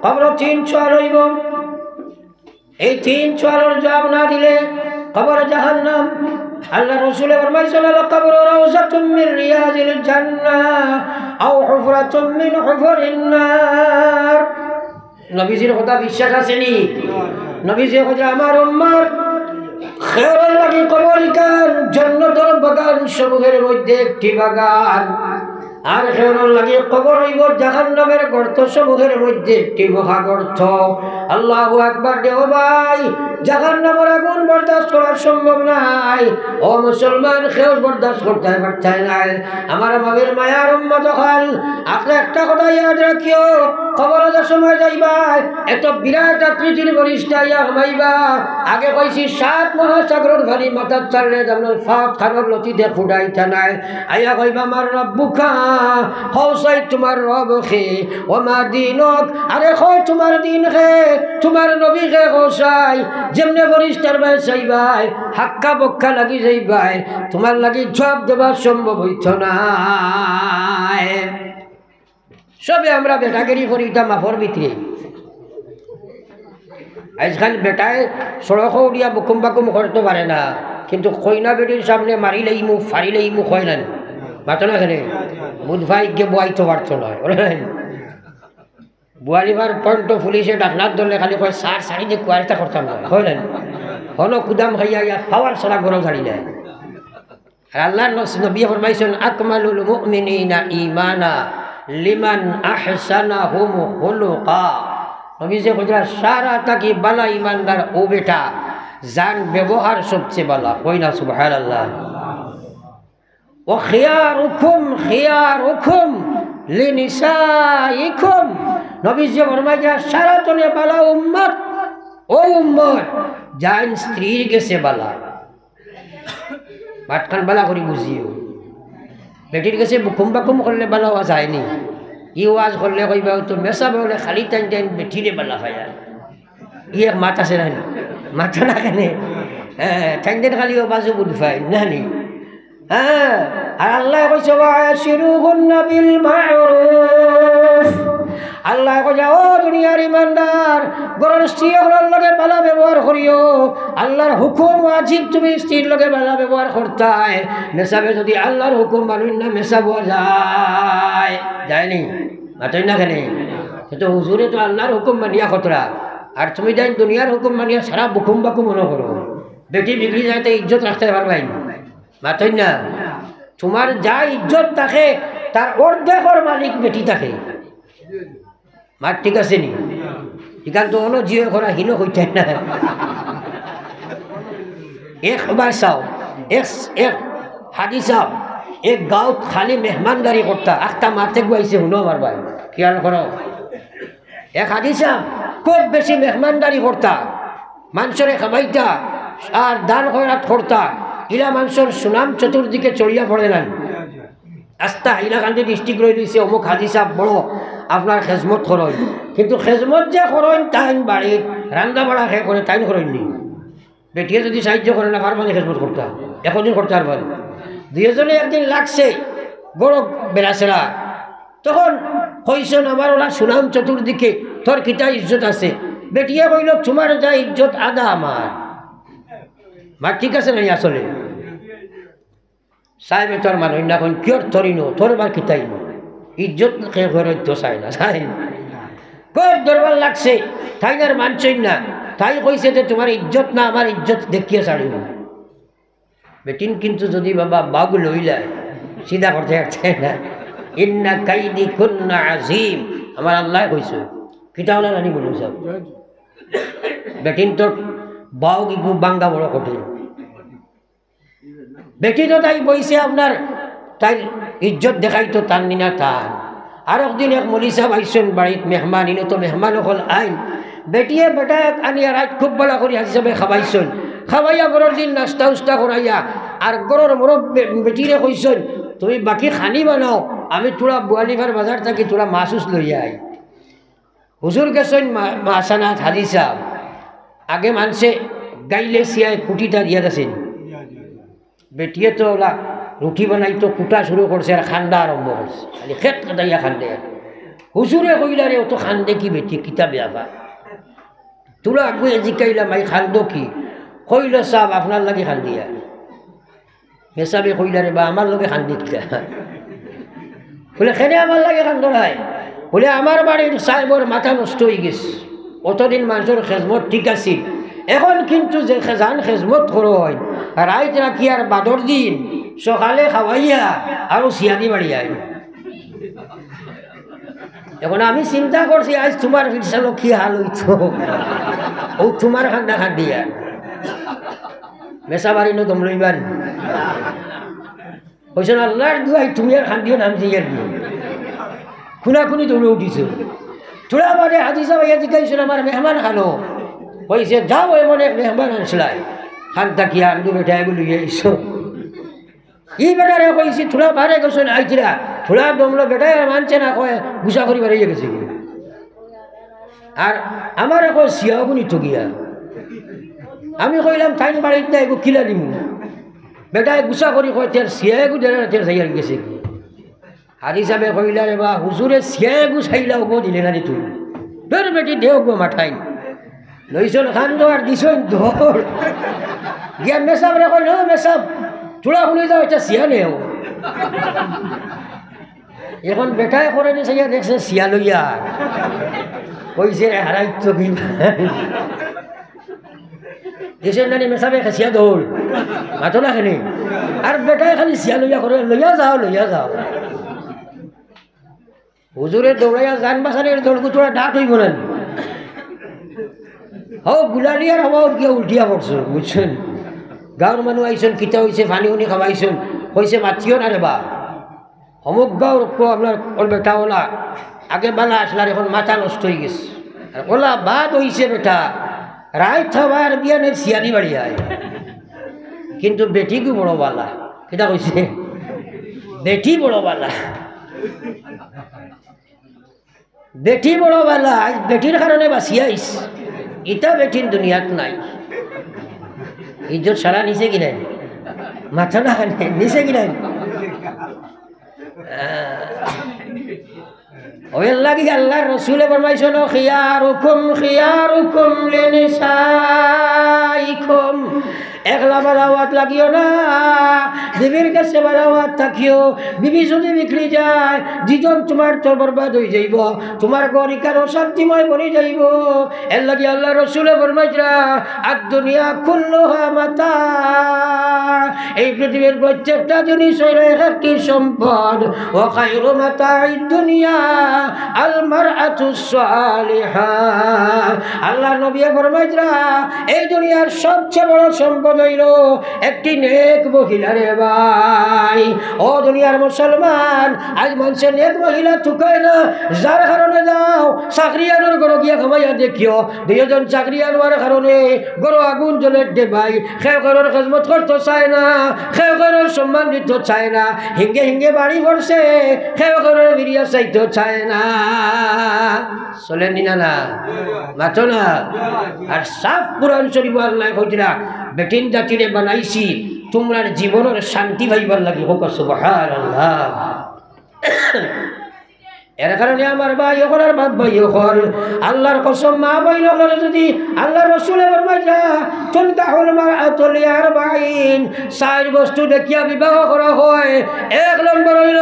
কবরো তিন সওয়াল অইবো। এই তিন সওয়ালর জবাব না দিলে কবর জাহান্নাম। আল্লাহর রসুলে ফরমাইছইন, "আল কবরু রাউজাতুম মিন রিয়াজিল জান্নাহ আও হুফরাতুম মিন হুফুরিন নার।" নবীজির কথা বিশ্বাস আছে নি? নবীজি কইরা, আমার উম্মত কেউর লাগি কবর ইখান জন্নতর বাগান সমূহের মধ্যে একটি বাগান, আর কেউর লাগি কবর অইবো জাহান্নামের গর্ত সমূহের মধ্যে একটি মহাগর্ত। আল্লাহু আকবার। দেও ভাই, জাহান্নামের আগুন বরদাস্ত করা সম্ভব নায়। ও মুসলমান, কেউ বরদাস্ত করতে পারতায় নায়। আমার নবীর মায়ার উম্মত অকল, আপনে একটা কথা ইয়াদ রাখিও, কবরো যে সময় যাইবায়, এত বিরাট আকৃতির ফিরিস্তা আইয়া হামাইবা। আগে কইছি, সাত মহাসাগরর পানি মাথাত ছাড়লে যেমন ফাত খানোর লতিতে ফুটাইতা নায়। আইয়া কইবা, "মান রাব্বুকা?" কও চাই, "তুমার রব কে?" "ওয়া মা দীনুক?" আরে কও, "তুমার দিন কে? তুমার নবী কে?" কও চাই। যেমনে ফিরিস্তার বায় চাইবায়, হাক্কা বক্কা লাগি যাইবায়, তুমার লাগি জবাব দেওয়া সম্ভব অইতো নায়। সবে আমরা বেটাগিরি করি, ইটা মাফর ভিতরে। আইজকাল বেটায় সড়কো উঠিয়া বুকুম বাকুম করতো পারে না, কিন্তু কইনা বেটির সামনে মারিলাইমু, ফারিলাইমু কয় না নি? মাতো না কেনে? বুধ ভাই গিয়ে বওয়াইতো পারতো নায়, বুলে না নি? বুয়ালিবার পয়েন্টো পুলিশে ডাকনাত ধরলে খালি কয়, "স্যার, ছাড়ি দে, কুয়ারিতা করতাম না", কয় না নি? হনো কুদাম খাইয়া ইয়া পাওয়ার ছাড়া গরম ছাড়ি দেয়। আর আল্লাহর নস-, নবী ফরমাইছইন, "আকমালুল মুমিনিনা ঈমানা লিমান আহসানাহুম খুলুকা।" নবীজিয়ে কইরা, "সারা থাকি বালা ইমানদার অউ বেটা, যান ব্যবহার সবচেয়ে বালা।" কই না সুবহানাল্লাহ? "ওয়া খিয়ারুকুম খিয়ারুকুম লিনিসাইকুম।" নবীজিয়ে ফরমাইরা, "সারা তনে বালা উম্মত অউ উম্মত, যান স্ত্রীর গেছে বালা।" মাতখান বালা করি বুঝিও। বেটির গেছে বুকুম বাকুম করলে বালা অওয়া যায় নি। ই ওয়াজ করলে কইবা, "অউ তো মেসাবে অকলে খালি তাইন তাইন বেটিরে বালা পাইয়ার।" ই এক মাত আছে না নি? মাতো না কেনে? হ্যাঁ, তাইন তাইন খালি অউ বাজু বুঝ পাইন না নি? হ্যাঁ, আর আল্লায় কইছে, "ওয়া আশিরুহুন্না বিল মা'রুফ।" আল্লায় কইছে, "ও দুনিয়ার ইমানদার, ঘরর স্ত্রী অকলর লগে বালা ব্যবহার করিও।" আল্লাহর হুকুম ওয়াজিব তুমি স্ত্রীর লগে বালা ব্যবহার করতায়। মেসাবে যদি আল্লাহর হুকুম মানইন না, মেসাব অওয়া যায়? যায় নি? মাতইন না কেনে? তে তো হুজুরে তো আল্লাহর হুকুম মানিয়া কতরা, আর তুমি তাইন দুনিয়ার হুকুম মানিয়া সারা বুকুম বাকুম মনো করো। বেটি বিগড়ি যায়, তে ইজ্জত রাখতে পারবায় নি? মাতইন না। তুমার যা ইজ্জত থাকে, তার অর্ধেকর মালিক বেটি থাকে। মাত ঠিক আছে নি? ইখান তো অনো জিও করা হিনো কইতে না। এক বায় চাও, এক, এক হাজি সাব, এক গাঁওত খালি মেহমানদারি করতা, আখতা মাতে গুয়াইছে, হুনো আমার ভাই, খেয়াল করো। এক হাজি সাব খুব বেশি মেহমানদারি করতা, মানষরে খাবাইতা আর দান খয়রাত করতা, ইলা মানষর সুনাম চতুর্দিকে ছড়িয়া পড়ে না। আস্তা হাইলাকান্দি ডিস্ট্রিক্ট রই রইছে, অমুক হাজি সাব বড় আপনার খেজমত করইন, কিন্তু খেজমত যে করইন তাইন বাড়িত রান্দা বাড়া কে করে, তাইন করইন নি। বেটিয়ে যদি সাহায্য করে না পারবা নি খেজমত করতা, একদিন করতা পারবা নি। দুইজনে একদিন লাগছে, গরো বেড়াছেড়া, তখন কইছইন, "আমার ওলা সুনাম চতুর্দিকে, তোর কিতা ইজ্জত আছে?" বেটিয়ে কইল, "তুমার যা ইজ্জত আধা আমার।" মাত ঠিক আছে না নি আসলে? সাহেবে তোর মানুষ না, কইন, "কিয়র তোরই নো, তোর আবার কিতাই নো?" ইজ্জত কে ফেরত তো চায় না, চায় না। খুব দরবার লাগছে, তাইন আর মানছইন না। তাই কইছে যে, "তুমার ইজ্জত না, আমার ইজ্জত দেখিয়া ছাড়িমু।" বেটিন কিন্তু যদি বাবা বাঘ লইলায়, সিধা করতে পারছে না। "ইন্না কাইদি কুন্না আজিম", আমার আল্লায় কইছে। কিতা অলা নানি বলুন সব? বেটিন তো বাঘ ইগু বাঙ্গা বড় কঠিন। বেটি তো তাই বইছে আপনার, তাইর ইজ্জত দেখাইতো তার নিনা তার। আর একদিন এক মৌলভী সাব আইছইন বাড়িত মেহমান, ইনো তো মেহমান অকল আইন। বেটিয়ে বেটা এক আনিয়া রাইত খুব বালা করি হাজি সাবে খাবাইছইন। খাবাইয়া পরর দিন নাস্তা উস্তা করাইয়া আর ঘরর মুরব্বি বেটিরে কইছইন, "তুমি বাকি খানি বানাও, আমি থুড়া বুয়ালিফার বাজার থাকি থুড়া মাছ উছ লইয়া আই।" হুজুর গেছইন মা-, মাসানাত হাজি সাব। আগে মানষে গাইলে সিয়ায় কুটিটা দিয়া গেছইন। বেটিয়ে তো ওলা রুটি বানাইতো, কুটা শুরু করছে আর খান্দা আরম্ভ করছে। খালি খেত খেদাইয়া খান্দে। হুজুরে কইলা, "রে, অত খান্দে কি বেটি, কিতা বেয়াপার?" থুড়া আগুয়ে জিকাইলা, "মাই, খান্দো কি?" কইল, "সাব, আপনার লাগি খান্দিয়ার।" মেসাবে কইলা, "রে বা, আমার লগে খান্দি কিতা?" বলে, "কেনে আমার লগে খান্দরায়?" বলে, "আমার বাড়ির সাহেবর মাথা নষ্ট অইগেছে। অতদিন মানষর খেজমত ঠিক আছিল, এখন কিন্তু যে খেজান খেজমত করইন, রাইত রাখিয়ার বাদর দিন সকালে খাওয়াইয়া আরো ছিয়াদি বাড়িয়া আইন। এখন আমি চিন্তা করছি, আইজ তুমার রিক্সালো কি হাল অইতো, অউ তুমার কান্দা কান্দিয়া মেসাব আরিনো দম লইবা নি। কইছইন, "আল্লার দুয়াই তুমি আর কান্দিও না, আমি যাইয়ার গি।" খুনাখুনি দৌড়ে উঠিছে। থুড়া বাদে হাজি সাব আইয়া জিকাইছইন, "আমার মেহমান কানো?" কইছে, "যাও, এমন এক মেহমান আনছলায়, কান্দা কিয়া আন্দু বেটা এগু লইয়া আইছো।" ই বেটারে কইছি, থুড়া বারে গেছইন আইতরা, থুড়া দমলো বেটায় আর মানছে না, কয়, "গুছা করি বারইয়া গেছে গি।" আর আমারে কয়, "ছিয়াগুনি তো গিয়া।" আমি কইলাম, "তাইন বাড়িত নাই, এগু কিলা দিমু?" বেটায় গুছা করি কয়, "তের ছিয়াগু দেরা, তের যাইয়ার গেছে গি।" হাজি সাবে কইলা, "রে বা, হুজুরে ছিয়াগু চাইলা, অগু দিলে না রে তুই। তোর বেটি দেও গো মাঠাই।" লইছইন কান্দো আর দিছইন দৌড়। গিয়া মেসাবরে কইল, "ও মেসাব, থুড়া হুনি যাও, ইটা ছিয়া নেও।" এখন বেটায় করে দিছে, ইয়া দেখছে ছিয়া লইয়া। কইছে, "রে হারাই তো কি।" দেশর নানি মেসাবে খেছিয়া দৌড়। মাতো না কেনে? আর বেটায় খালি ছিয়া লইয়া করে, "লইয়া যাও, লইয়া যাও।" হুজুরে দৌড়াইয়া জান বাঁচানির দৌড় গুতুরা ডাট অইবো না নি? হো, গুলালিয়ার হাওয়া উঠিয়া উল্টিয়া পড়ছে, বুঝছইন? গাঁওর মানুষ আইছইন, কিতা অইছে, পানি উনি খাওয়াইছইন, কইছে, "মাতিও না রে বা।" অমুক গাঁওর কো আপনার ওর বেটা ওলা আগে বালা আসলার, এখন মাথা নষ্ট অই গেছে। আর ওলা বাদ অইছে বেটা, রাইত খাবার বিয়ানের ছিয়াদি বাড়ি আয়। কিন্তু বেটিগু বড় বালা। কিতা কইছে? বেটি বড় বালা। বেটি বড় বালা, আইজ বেটির কারণে বাঁচিয়া আইছ। ইতা বেটিন দুনিয়াত নাই। ইজ্জত সারা নিছে কি নাই? মাতো না কেনে, নিছে কি নাই? আহ, ওর লাগি আল্লার রসুলে ফরমাইছইন, "খিয়ারুকুম খিয়ারুকুম লিনিসাইকুম।" একলা বালাওয়াত লাগিও না, বিবির গেছে বালাওয়াত থাকিও। বিবি যুদি বিগড়ি যায়, জীবন তুমার তো বরবাদ অই যাইবো, তুমার ঘর ইখান অশান্তিময় বনি যাইবো। এর লাগি আল্লার রসুলে ফরমাইরা, "আদ-দুনিয়া কুল্লুহা মাতা।" এই পৃথিবীর প্রত্যেকটা জিনিস অইল এক একটি সম্পদ। "ওয়া খায়রু মাতা'আদ-দুনিয়া আল-মারআতুস-সালিহা।" আল্লার নবী ফরমাইরা, এই দুনিয়ার সবচেয়ে বড় সম্পদ অইল একটি নেক মহিলা রে ভাই। ও দুনিয়ার মুসলমান, আইজ মানষে নেক মহিলা তুকায় না, যার কারণে যাও, চাকরিয়ানর ঘরো গিয়া কামাইয়া দেখিও, দুইজন চাকরিয়ান অওয়ার কারণে ঘরো আগুন জ্বলের দে ভাই, কেউ কারোর খেজমত করতো চায় না, কেউ কারোর সম্মান দিতো চায় না, হিঙ্গে হিঙ্গে বাড়ি পড়ছে, কেউ কারোর ফিরিয়া চাইতো চায় না। চলের নি না, না? মাতো না। আর সাফ কুরআন শরীফো আল্লায় কইরা, "বেটিন জাতিরে বানাইছি তুমরার জীবনর শান্তি পাইবার লাগি।" কউক্কা সুবহানাল্লাহ। এর কারণে আমার ভাই অকল আর বাপ ভাই অকল, আল্লার কসম, মা বইন অকলরে যুদি আল্লার রসুলে ফরমাইরা, "তুনকাহুল মারআতু লিআরবাইন", চাইর বস্তু দেখিয়া বিবাহ করা হয়। এক নম্বর অইল,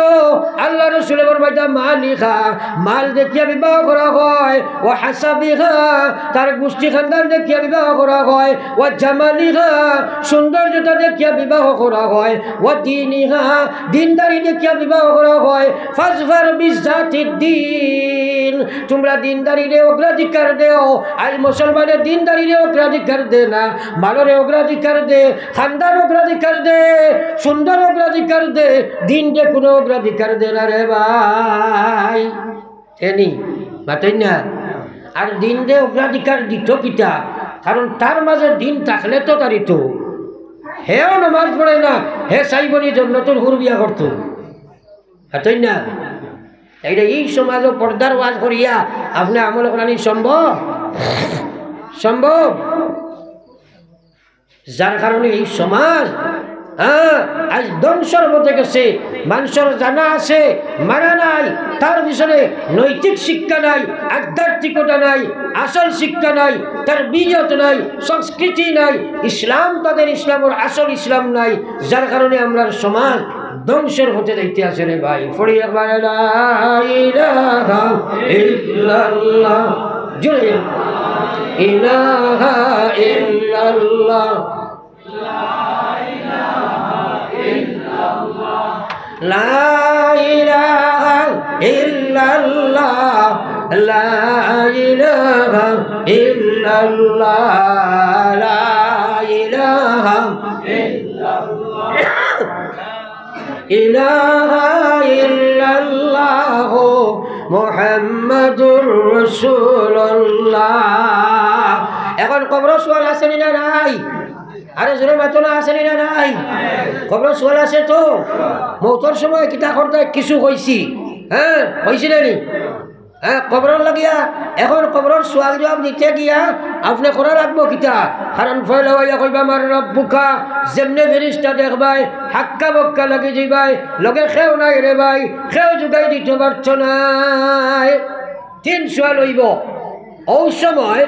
আল্লার রসুলে ফরমাইরা, "মালিহা", মাল দেখিয়া বিবাহ করা হয়, "ওয়া হাসাবিহা", তার গোষ্ঠী খানদান দেখিয়া বিবাহ করা হয়, "ওয়া জামালিহা", সৌন্দর্যতা দেখিয়া বিবাহ করা হয়, "ওয়া দীনিহা", দিনদারি দেখিয়া বিবাহ করা হয়। "ফাজফার বিজাতিদ দীন", তুমরা দিনদারিরে অগ্রাধিকার দেও। আইজ মুসলমানে দিনদারিরে অগ্রাধিকার দে না, মালরে অগ্রাধিকার দে, খানদান অগ্রাধিকার দে, সুন্দর অগ্রাধিকার দে, দিনরে কুনু অগ্রাধিকার দে না রে ভাই। এনি, মাতইন না? আর দিনরে অগ্রাধিকার দিতো কিতা? কারণ তার মাঝে দিন থাকলে তো তারিতো। হেও নমাজ পড়ে না, হে চাইবো নি জন্নতর হুর বিয়া করতো। মাতইন না? এইটা এই সমাজো পর্দার ওয়াজ করিয়া আপনে আমল করানি সম্ভব? সম্ভব? যার কারণে এই সমাজ, হ্যাঁ, আইজ ধ্বংসর পথে গেছে। মানষর জানা আছে, মানা নাই, তার পিছনে নৈতিক শিক্ষা নাই, আধ্যাত্মিকতা নাই, আসল শিক্ষা নাই, তারবিয়ত নাই, সংস্কৃতি নাই, ইসলাম তাদের ইসলামর আসল ইসলাম নাই, যার কারণে আমরার সমাজ ধ্বংসর পথে যাইতে আছে রে ভাই। পড়ি একবার লা ইলাহা ইল্লাল্লাহ। জোরে। إله إلا الله. لا إله إلا الله. لا إله إلا الله. لا إله إلا الله. إله إلا الله محمد رسول الله। এখন কবরর সওয়াল আছে নি না নাই? আরে জোরে মাতো না, আছে নি না নাই? কবরর সওয়াল আছে তো? মউতর সময় কিতা করতে কিছু কইছি? হ্যাঁ, কইছি না নি? হ্যাঁ, কবরর লাগিয়া, এখন কবরর সওয়াল জবাব দিতে গিয়া আপনে করা লাগবো কিতা? কারণ পয়লা অইয়া কইবা, "মান রাব্বুকা", যেমনে ফিরিস্তা দেখবায়, হাক্কা বক্কা লাগি যাইবায়, লগে কেউ নাই রে ভাই, কেউ জুগাই দিতো পারতো নায়। তিন সওয়াল অইবো। অউ সময়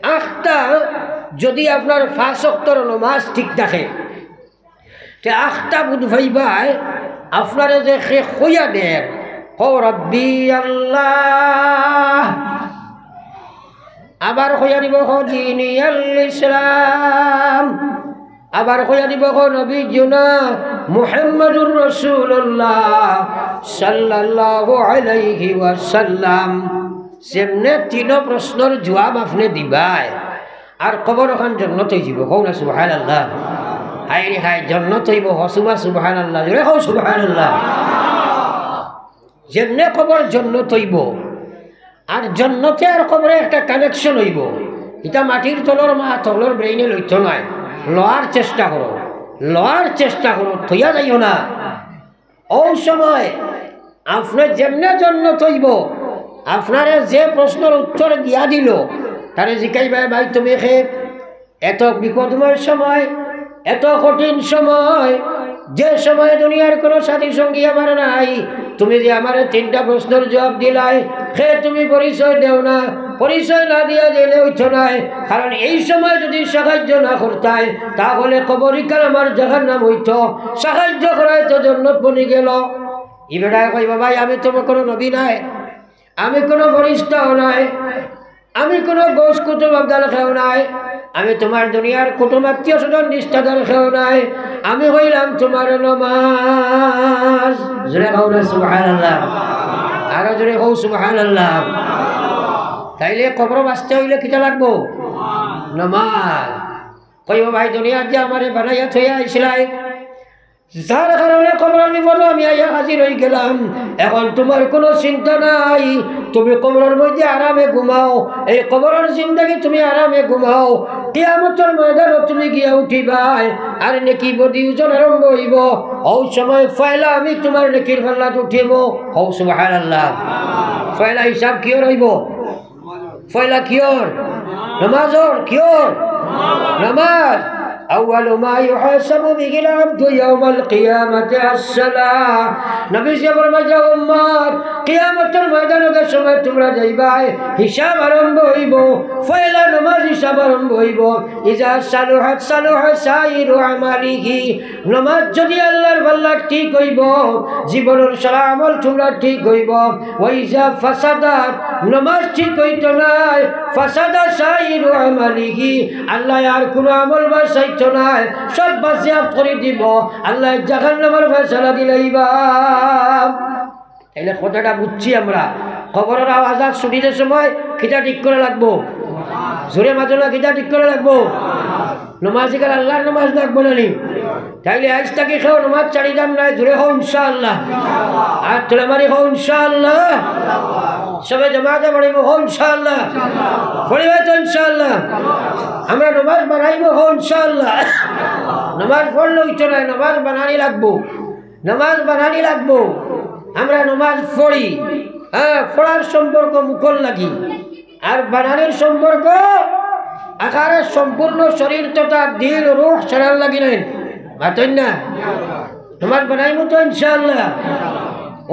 আখতা যদি আপনার পাঁচ ওয়াক্তর নমাজ ঠিক থাকে, তে আখতা বুঝ পাইবায়, আপনারে যে কে কইয়া দের, "কও রব্বি আল্লাহ", আবার কইয়া দিব, "কও দীনি আল ইসলাম", আবার কইয়া দিব, "কও নবিয়ুনা মুহাম্মাদুর রাসূলুল্লাহ সাল্লাল্লাহু আলাইহি ওয়াসাল্লাম।" যেমনে তিনো প্রশ্নর জবাব আপনে দিবায়, আর কবর ওখান জন্নত অইযিবো। কও না সুবহানাল্লাহ। হায় রে হায়, জন্নত অইবো, কও সুবহানাল্লাহ। জোরে কও সুবহানাল্লাহ। যেমনে কবর জন্নত অইবো, আর জন্নতে আর কবরে একটা connection অইবো। ইটা মাটির তলর মা তলর brain-এ লইতো নায়, লওয়ার চেষ্টা করো, লওয়ার চেষ্টা করো, থইয়া যাইও না। অউ সময় আপনে যেমনে জন্নত অইবো, আপনারে যে প্রশ্নর উত্তর দিয়া দিল, তারে জিকাইবায়, "ভাই, তুমি কে?" এত বিপদময় সময়, এত কঠিন সময়, যে সময় দুনিয়ার কোনো সাথী সঙ্গী আমার নাই, তুমি যে আমারে তিনটা প্রশ্নর জবাব দিলায়, কে তুমি পরিচয় দেও না, পরিচয় না দিয়া দিলে অইতো নায়। কারণ এই সময় যদি সাহায্য না করতায়, তাহলে কবরিকাল আমার জাহান্নাম অইতো। সাহায্য করায় তো জন্নত বনি গেল। ই বেটায় কইবো, "ভাই, আমি তো কোনো নবী নায়, আমি কোনো ফিরিস্তাও নায়, আমি কোনো গৌস কুতুব আবদাল কেউ নায়, আমি তুমার দুনিয়ার কুটুম আত্মীয় স্বজন রিশতাদার কেউ নায়, আমি অইলাম তুমার নমাজ।" জোরে কও না সুবহানাল্লাহ, আরো জোরে কও সুবহানাল্লাহ। তাইলে কবরো বাঁচতে অইলে কিতা লাগবো? নমাজ। কইবো, "ভাই, দুনিয়াত যে আমারে বানাইয়া থইয়া আইছলায়, যার কারণে কবরর বিপদো আমি আইয়া হাজির অইগেলাম। এখন তুমার কোনো চিন্তা নাই, তুমি কবরর মধ্যে আরামে ঘুমাও, এই কবরর জিন্দেগি তুমি আরামে ঘুমাও। কিয়ামতর ময়দানো তুমি গিয়া উঠিবায়, আর নেকি বদি ওজন আরম্ভ অইবো। অউ সময় পয়লা আমি তুমার নেকির পাল্লাত উঠিমু। কও সুবহানাল্লাহ। পয়লা হিসাব কিওর অইবো? পয়লা কিওর? নমাজর। কিওর? নমাজ। أول ما يحاسب به العبد يوم القيامة الصلاة। নবীজিয়ে ফরমাইছইন, "উম্মত, কিয়ামতর ময়দানো যে সময় তুমরা যাইবায়, হিসাব আরম্ভ অইবো। পয়লা নমাজ হিসাব আরম্ভ অইবো। إذا صلحت صلح سائر عمله।" নমাজ যদি আল্লার পাল্লাত ঠিক অইবো, জীবনর সারা আমল তুমরার ঠিক অইবো। وإذا فسدت، নমাজ ঠিক অইতো নায়, فسد سائر عمله، আল্লায় আর কুনু আমল বাঁচাইতো নায়, সব বাজেয়াপ্ত করি দিবো, আল্লায় জাহান্নামর ফয়সালা দিলাইবা। তাইলে কথাটা বুঝছি আমরা, কবরর আজাব ছুটির সময় কিতা ঠিক করা লাগবো? জোরে মাতো না, কিতা ঠিক করা লাগবো? নমাজ ইকাল আল্লার নমাজ লাগবো না নি? তাইলে আইজ থাকি কেউ নমাজ ছাড়িতাম নায়, জোরে কও ইনশাআল্লাহ। আর তুলে মারি কও ইনশাআল্লাহ। সবে জামাতে পড়িমু কও ইনশাআল্লাহ। পড়িবায় তো ইনশাআল্লাহ। আমরা নমাজ বানাইমু কও ইনশাআল্লাহ। নমাজ পড়লে অইতো নায়, নমাজ বানানি লাগবো। নমাজ বানানি লাগবো। আমরা নমাজ পড়ি, হ্যাঁ, পড়ার সম্পর্ক মুখর লাগি, আর বানানির সম্পর্ক আকারে সম্পূর্ণ শরীর তথা দিল, রূহ সারার লাগি নায়। মাতইন না? নমাজ বানাইমু তো ইনশাআল্লাহ।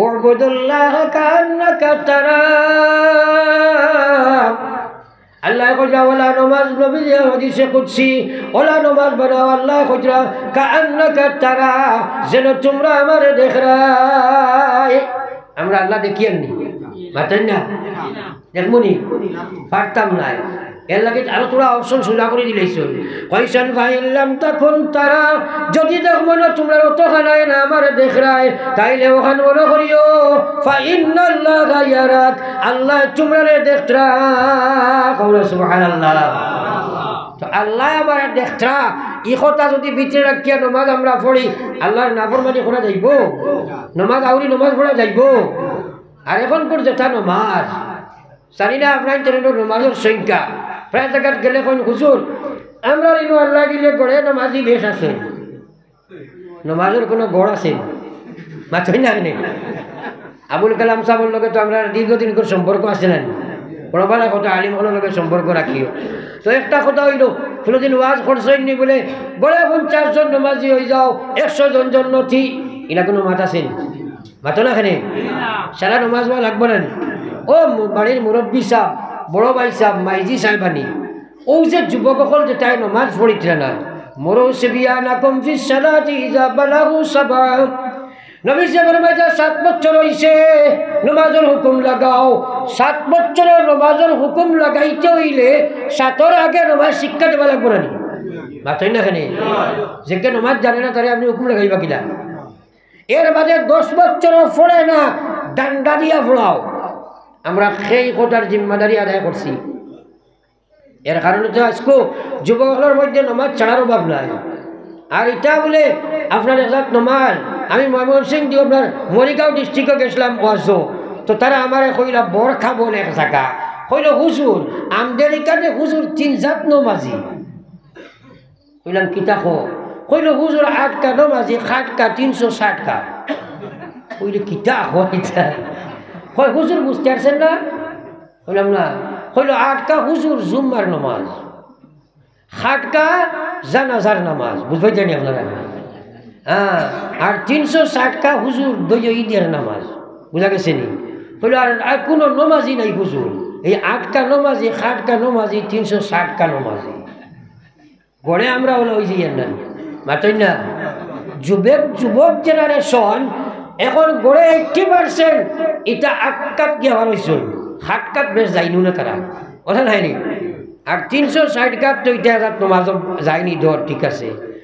اعبد الله كأنك تراه। আল্লায় কইরা অলা নমাজ, নবীজিয়ে হাদিসে কুদসি, অলা নমাজ বানাও, আল্লায় কইরা كأنك تراه, যেন তুমরা আমারে দেখরায়। আমরা আল্লা দেখিয়ার নি? মাতইন না? দেখমু নি? পারতাম নায়। এর লাগি আরো থুড়া option সুজা করি দিলাইছইন। কইছইন, "ফাইন লাম তাকুন তারা", যদি দেখো মনো তুমরার অতখানায় না আমারে দেখরায়, তাইলে অখান মনো করিও, "ফাইন্নাল্লাহা ইয়ারাক", আল্লায় তুমরারে দেখরা। কও না সুবহানাল্লাহ। তো আল্লায় আমারে দেখরা, ই কথা যদি ভিতরে রাখিয়া নমাজ আমরা পড়ি, আল্লার নাফরমানি করা যাইবো? নমাজ আউরি নমাজ পড়া যাইবো? আর অখনকুর যেটা নমাজ, জানি না আপনারাইন্তর নমাজর সংখ্যা, প্রায় জাগাত গেলে কইন, "হুজুর, আমরার ইনো আল্লায় দিলে গড়ে নমাজি বেশ আছে, নমাজর কুনু গড় আছে?" মাতইন না কেনে? আবুল কালাম সাবর লগে তো আমরার দীর্ঘদিনকুর সম্পর্ক আছে না নি? বড় বড় কথা আলিম অকলর লগে সম্পর্ক রাখিও। তো একটা কথা অইলো, কুনুদিন ওয়াজ করছইন নি বুলে, গড়ে পঞ্চাশ জন নমাজি অইযাও, একশো জন জন্নতি, ইলা কুনু মাত আছে নি? মাতো না কেনে? সারা নমাজ পড়া লাগবো না নি? ও মু-, বাড়ির মুরব্বি সাব, বড় ভাই সাব, মাইজি সাহেবানি, অউ যে যুবক অকল যেটায় নমাজ পড়িতরা না, "মুরু সিবিয়ানাকুম ফিস সালাতি ইযা বালাগু সাবআ।" নবীজিয়ে ফরমাইছইন, "সাত বছর অইছে নমাজর হুকুম লাগাও।" সাত বছরর নমাজর হুকুম লাগাইতে অইলে সাতর আগে নমাজ শিক্ষা দেওয়া লাগবো না নি? মাতইন না কেনে? যেগু নমাজ জানে না, তারে আপনে হুকুম লাগাইবা কিলা? এর বাদে দশ বছরও পড়ে না, ডান্ডা দিয়া পড়াও। আমরা সেই কথার জিম্মাদারি আদায় করছি। এর কারণে তো আইজকু যুবক অকলর মধ্যে নমাজ ছাড়ার অভাব নাই। আর ইটা বুলে আপনার এক জাত নমাজ, আমি ময়মনসিংহ দি আপনার মরিগাঁও district-ও গেছিলাম ওয়াজো, তো তারা আমারে কইলা বরখা বলে এক জাগা, কইলো, "হুজুর, আমদের ইখানে হুজুর তিন জাত নমাজি।" কইলাম, "কিতা কও?" কইলো, "হুজুর, আটকা নমাজি, খাটকা তিনশো ষাটকা।" কইলে, "কিতা কও ইতা?" কয়, "হুজুর বুঝতে পারছেন না?" কইলাম, "না।" কইলো, "আটকা হুজুর জুম্মার নমাজ, খাটকা জানাজার নমাজ।" বুঝবায় জানি আপনারা? হ্যাঁ, আর তিনশো ষাটকা হুজুর দৈয় ঈদের নমাজ। বুঝা গেছে নি? কইলো, "আর, আর কুনু নমাজি নাই হুজুর, এই আটকা নমাজি, খাটকা নমাজি, তিনশো ষাটকা নমাজি।" গড়ে আমরা অলা অইযাই আর না, মাতইন না। যুবক, যুবক generation অখন গড়ে eighty percent ইতা আটকাত গিয়া বার অইছইন, খাটকাত বেশ যাইনউ না তারা, কথা নায় নি? আর তিনশো ষাটকাত তো ইতা এক জাত নমাজও যায়নি, ধর, ঠিক আছে,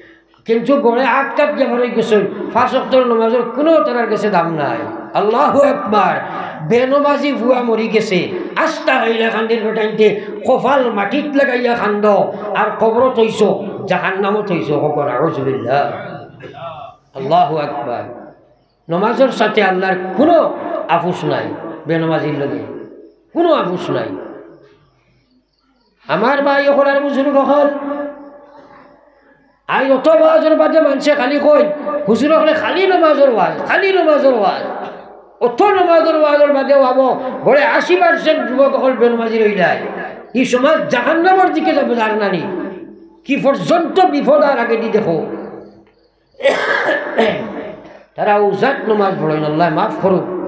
কিন্তু গড়ে আটকাত গিয়া বার অইগেছইন, পাঁচ ওয়াক্তর নমাজর কুনু তারার গেছে দাম নাই। আল্লাহু আকবার। বেনমাজি ফুয়া মরি গেছে, আস্তা অইলা কান্দির বেটাইন্তে, কপাল মাটিত লাগাইয়া কান্দো, আর কবরো থইছো, জাহান্নামো থইছো, কও না, আউযুবিল্লাহ। আল্লাহু আকবার। নমাজর সাথে আল্লার কুনু আপোষ নাই, বেনমাজির লগে কুনু আপোষ নাই। আমার ভাই অকল আর বুজুর্গ অকল, আইজ অত ওয়াজর বাদে মানষে খালি কইন, "হুজুর অকলে খালি নমাজর ওয়াজ, খালি নমাজর ওয়াজ।" অত নমাজর ওয়াজর বাদেও ভাবো, গড়ে আশি percent যুবক অকল বেনমাজি রইলায়। ই সমাজ জাহান্নামর দিকে যাইবো, যার নানি কি পর্যন্ত বিপদ আর আগেদি দেখো। তারা অউ জাত নমাজ পড়ইন, আল্লায় মাফ করুক।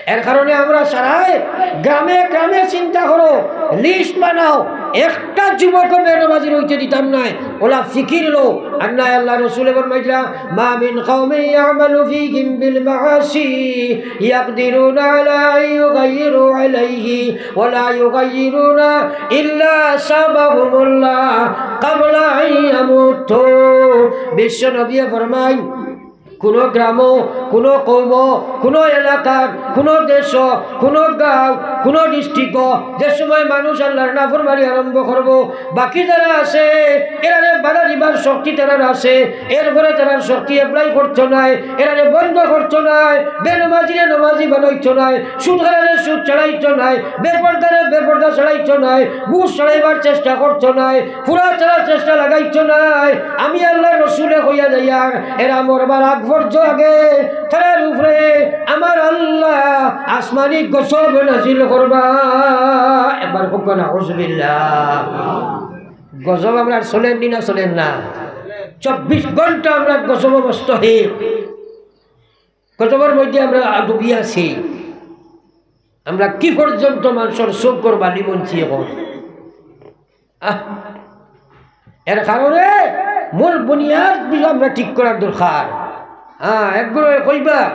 এর কারণে আমরা সারায় গ্রামে গ্রামে চিন্তা করো, list বানাও, একটা যুবকও বেনমাজি রইতে দিতাম নায়। অলা ফিকির লও, আর নায় আল্লার রসুলে ফরমাইরা, "মা মিন কওমিন ইয়ামালু ফীহিম বিল মাআসি ইয়াকদিরুনা আলা আন ইউগাইয়িরু আলাইহি ওয়া লা ইউগাইয়িরুনা ইল্লা সাবাহুমুল্লাহ কাবলা আন ইয়ামুতু।" বিশ্ব নবীয়ে ফরমাইন, কুনু গ্রামো, কুনু কওমো, কুনু এলাকার, কুনু দেশো, কুনু গাঁও, কুনু district-ও যে সময় মানুষ আল্লার নাফরমানি আরম্ভ করবো, বাকি যারা আছে, এরারে বাধা দিবার শক্তি তারার আছে, এরপরে তারার শক্তি apply করতো নায়, এরারে বন্ধ করতো নায়, বেনমাজিরে নমাজি বানাইতো নায়, সুদখারারে সুদ ছাড়াইতো নায়, বেপর্দারে বেপর্দা ছাড়াইতো নায়, ঘুষ ছাড়াইবার চেষ্টা করতো নায়, পুরা তারা চেষ্টা লাগাইতো নায়। আমি আল্লার রসুলে কইয়া যাইয়ার, এরা মরবার আগ পর্যন্ত আগে তারার উপরে আমার আল্লায় আসমানি গজব নাজিল করবা। একবার কও না, আউযুবিল্লাহ। গজব আমরার চলের নি না চলের না? চব্বিশ ঘন্টা আমরা গজব মুস্তাহিক। গজবর মধ্যে আমরা ডুবিয়া আছি। আমরা কি পর্যন্ত মানষর চউখর বালি বনছি অখন? আহ, এর কারণে মূল বুনিয়াদ বিষয় আমরা ঠিক করার দরকার। হ্যাঁ, একগুলো কইবা,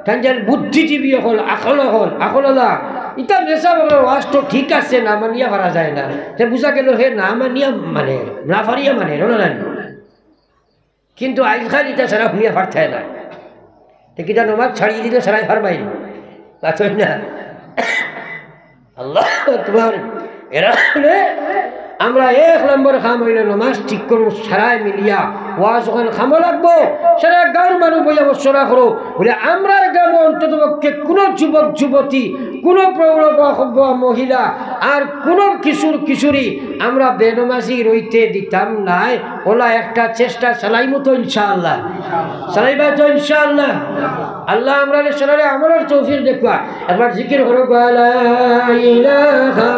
তান যেন বুদ্ধিজীবী অকল, আকল অকল, আকলআলা, ইতা মেসাব আমরার ওয়াজ তো ঠিক আছে, না মানিয়া পারা যায় না। তে বুঝা গেল হে না মানিয়া মানে, না পারিয়া মানে, না, না, না। কিন্তু আইজকাল ইতা ছাড়া হুনিয়া পারতায় না। তে কিতা নমাজ ছাড়িয়ে দিলে সারাই পারবাই না। পারছই না। আল্লাহু আকবার। এরা হলে আমরা এক নম্বর কাম হইল নমাজ ঠিক করবো, সারাই মিলিয়া ওয়াজ ওখান খামো লাগবো, সারা গাঁওর মানুষ বইয়া মশওয়ারা করো। বলে আমরার গ্রামে অন্তত পক্ষে কোনো যুবক যুবতী, কোনো প্রৌঢ় বা বা মহিলা, আর কোনো কিশোর কিশোরী আমরা বেনমাজি রইতে দিতাম নায়। ওলা একটা চেষ্টা চালাইমু তো ইনশাআল্লাহ, চালাইবা তো ইনশাআল্লাহ। আল্লাহ আমরারে সরারে আমরার তৌফিক দেখবা। একবার জিকির করো, লা ইলাহা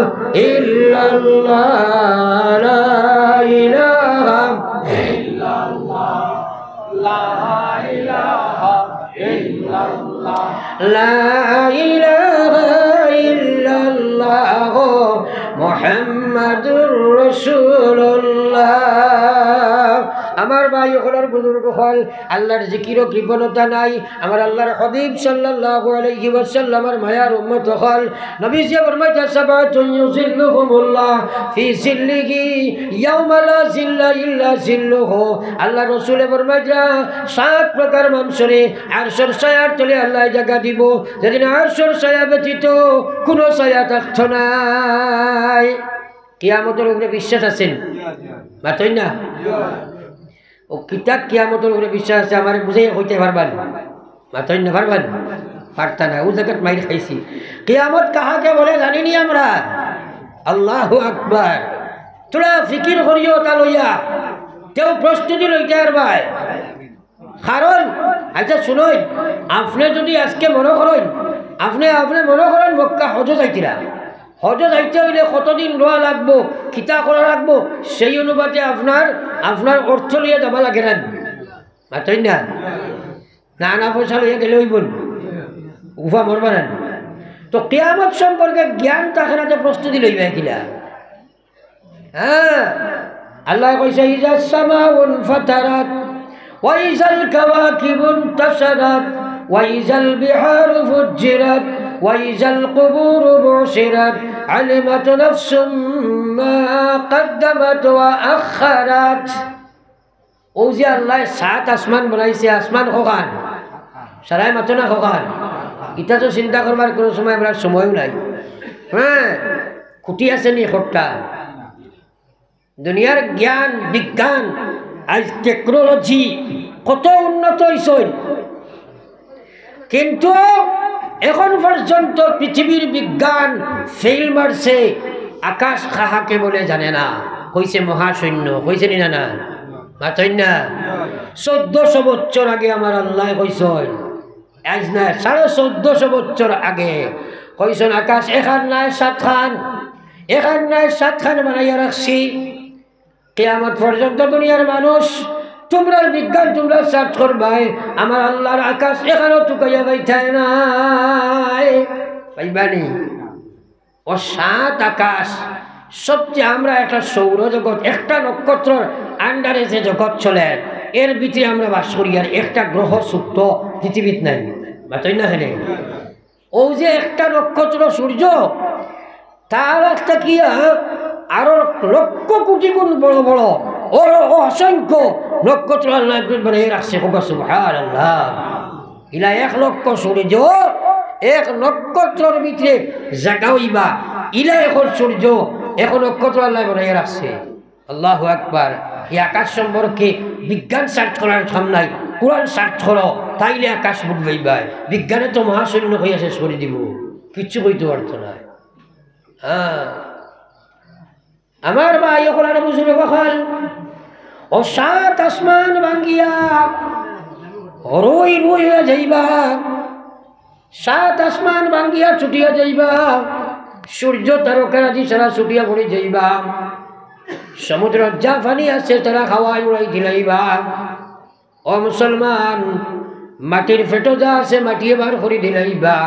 ইল্লাল্লাহ, লা ইলাহা ইল্লাল্লাহ, লা ইলাহা ইল্লাল্লাহ, লা ইলাহা ইল্লাল্লাহ, মুহাম্মাদুর রাসূলুল্লাহ। আমার ভাই অকল, বুজুর্গ অকল, আল্লাহর জিকিরও কৃপণতা নাই। আমার আল্লাহর হাবিব সাল্লাল্লাহু আলাইহি ওয়াসাল্লামর মায়ার উম্মত অকল, নবীজি ফরমাইতা, সাবাতুন ইউজিল্লুহুমুল্লাহ ফি জিল্লিহি ইয়াওমা লা জিল্লা ইল্লা জিল্লুহু। আল্লাহর রসুলে ফরমাইতা, সাত প্রকার মানুষরে আরশর ছায়ার তলে আল্লাহ জায়গা দিব, যেদিন আরশর ছায়া ব্যতীত কোনো ছায়া থাকতো নাই। কিয়ামতর উপরে বিশ্বাস আছেন? মাতইন না? ও কিতা কিয়ামতর উপরে বিশ্বাস আছে, আমারে বুঝাইয়া কইতে পারবা নি? মাতইন না, পারবা নি? পারতা না, ও জাগাত মাইর খাইছি। কিয়ামত কাহাকে বলে জানি নি আমরা? আল্লাহু আকবার। তোরা ফিকির করিও তা লইয়া, কেউ প্রস্তুতি লইতে পারবায়। কারণ, আচ্ছা শুনইন, আপনে যদি আজকে মনো করইন, আপনে, আপনে মনো করইন মক্কা হজো যাইতিরা, হজো যাইতে অইলে কতদিন রওয়া লাগবো, কিতা করা লাগবো, সেই অনুপাতে আপনার, আপনার অর্থ লইয়া যাবা লাগে না। মাতইন না? না, না, পয়সা লইয়া গেলে অইবো নি? উফা মরবা না নি? তো কিয়ামত সম্পর্কে জ্ঞান থাকে না, তো প্রস্তুতি লইবা কিলা? হ্যাঁ, আল্লাহ কইছে, ইজা সামাউন ফাতারাত, ওয়া ইজাল কাওয়াকিবুন তাসারাত, ওয়া ইজাল বিহারু ফুজ্জিরাত, ওয়া ইজাল কুবুরু বুসিরাত, আলিমাত নাফসুম মা কাদ্দামাত ওয়া আখখারাত। ও যে আল্লাহ সাত আসমান বানাইছে, আসমান কখান? সারাই মাতো না কখান? ইটা তো চিন্তা করবার কোনো সময় আমরা সময়ও নাই। হ্যাঁ, খুঁটি আছে নি খোট্টা? দুনিয়ার জ্ঞান, বিজ্ঞান, আজ টেকনোলজি কত উন্নত হইছে, কিন্তু এখন পর্যন্ত পৃথিবীর বিজ্ঞান ফেল মারছে, আকাশ কাহাকে বলে জানে না, কইছে মহাশূন্য, কইছে নি না? না, মাতইন না। চোদ্দশো বছর আগে আমার আল্লাহ কইছইন, আজ না, সাড়ে চোদ্দশো বছর আগে কইছইন, আকাশ এখান নায় সাতখান, এখান নায় সাতখান বানাইয়া রাখছি। কিয়ামত পর্যন্ত দুনিয়ার মানুষ, তোমরার বিজ্ঞান তোমরা সার্চ করবায়, আমার আল্লাহর আকাশ এখানো তুকাইয়া পাইতায় নায়, পাইবা নি? ও সাত আকাশ, সবচেয়ে আমরা একটা সৌরজগৎ, একটা নক্ষত্রর আন্ডারে যে জগৎ চলে, এর ভিতরে আমরা বাস করি, আর একটা গ্রহ ছোট্ট পৃথিবীত নাই, মাতইন না কেনে? ও যে একটা নক্ষত্র সূর্য, তার একটা কি, আরো লক্ষ কোটি গুণ বড় বড়, ওর অসংখ্য নক্ষত্র আল্লাহ বানাই রাখছে। কউক্কা সুবহানাল্লাহ। ইলা এক লক্ষ সূর্য এক নক্ষত্রর ভিতরে জাগা অইবা, ইলা এখন সূর্য, এখন নক্ষত্র আল্লাহ বানাই রাখছে। আল্লাহু আকবার। এই আকাশ সম্পর্কে বিজ্ঞান সার্চ করার কাম নাই, কোরআন সার্চ করো, তাইলে আকাশ বুঝ পাইবায়। বিজ্ঞানে তো মহাশূন্য কইয়া শেষ করি দিব, কিচ্ছু কইতে পারতো না। হ্যাঁ, আমার ভাই অকল আর বুজুর্গ অকল, ও সাত আসমান ভাঙ্গিয়া রুই রুই হইয়া যাইবা, সাত আসমান ভাঙ্গিয়া ছুটিয়া যাইবা, সূর্য তারকারাজি সারা ছুটিয়া পড়ি যাইবা, সমুদ্রর যা পানি আছে তারা হাওয়ায় উড়াই দিলাইবা। ও মুসলমান, মাটির পেটো যা আছে মাটিয়ে বার করি দিলাইবা।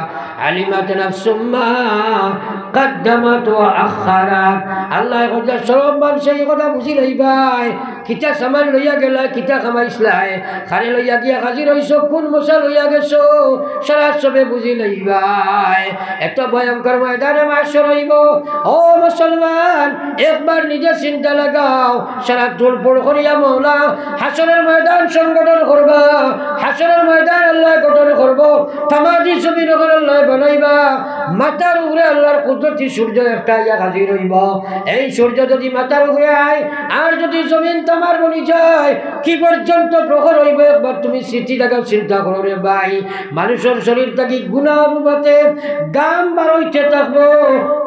আলিমাত নাফসুম মা قدمت وأخرت। আল্লায় কইতা, সব মানষে ই কথা বুঝি লইবায়, কিতা সামান লইয়া গেলায়, কিতা কামাইছলায়, কারে লইয়া গিয়া হাজির অইছো, কুন মশা লইয়া গেছো, সারা সবে বুঝি লইবায়। এত ভয়ঙ্কর ময়দানে মাশর অইবো। ও মুসলমান, একবার নিজে চিন্তা লাগাও, সারা তুড়ফুড় করিয়া মওলা হাশরর ময়দান সংগঠন করবা, হাশরর ময়দান আল্লায় গঠন করবো, তামাদি জমিন অখান আল্লায় বানাইবা, মাথার উপরে আল্লার কুদরতি সূর্য একটা আইয়া হাজির অইবো। এই সূর্য যদি মাথার উপরে আয়, আর যদি জমিন তামার বনি যায়, কি পর্যন্ত প্রখর অইবো, একবার তুমি চিন্তা লাগাও, চিন্তা করো রে ভাই। মানষর শরীর থাকি গুনা অনুপাতে ঘাম বারইতে থাকবো,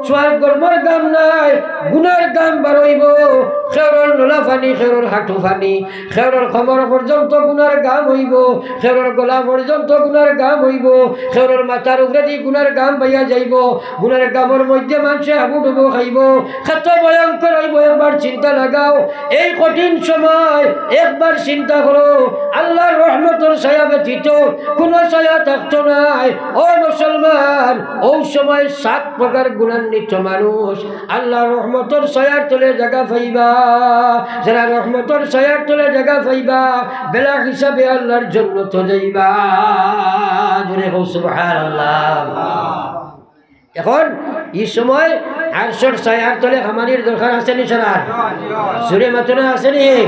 সোয়ার গরমর ঘাম নায়, গুনার ঘাম বারইবো। কেউরর নোলা পানি, কেউরর হাঁটু পানি, কেউরর কোমর পর্যন্ত গুনার ঘাম অইবো, কেউরর গলা পর্যন্ত গুনার ঘাম অইবো, কেউরর মাথার উপরেদি গুনার ঘাম বাইয়া যাইবো, গুনার ঘামর মধ্যে মানষে হাবুডুবু খাইবো। কত ভয়ঙ্কর অইবো, একবার চিন্তা লাগাও। এই কঠিন সময় একবার চিন্তা করো, আল্লার রহমতর ছায়া ব্যতীত কুনু ছায়া থাকতো নায়। ও মুসলমান, অউ সময় সাত প্রকার গুনান্বিত মানুষ আল্লার রহমতর ছায়ার তলে জাগা পাইবা। যারা রহমতর ছায়ার তলে জাগা পাইবা, বেলা হিসাবে আল্লার জন্নতো যাইবা। জোরে কও সুবহানাল্লাহ। এখন ই সময় আরশর ছায়ার তলে হামানির দরকার আছে নি সারার? জোরে মাতো না, আছে নি?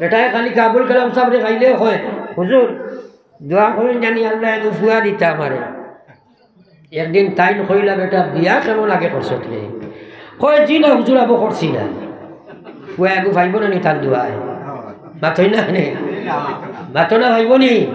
বেটায় খালি আবুল কালাম সাবরে পাইলে কয়, "হুজুর, দোয়া করইন জানি আল্লায় এগু ফুয়া দিতা আমারে।" একদিন তাইন কইলা, "বেটা, বিয়া কেমন আগে করছত রে?" কয়, "জি না হুজুর, আবো করছি না।" ফুয়া এগু পাইবো না নি তান দোয়ায়? মাতইন না নি? মাতো না, পাইবো নি?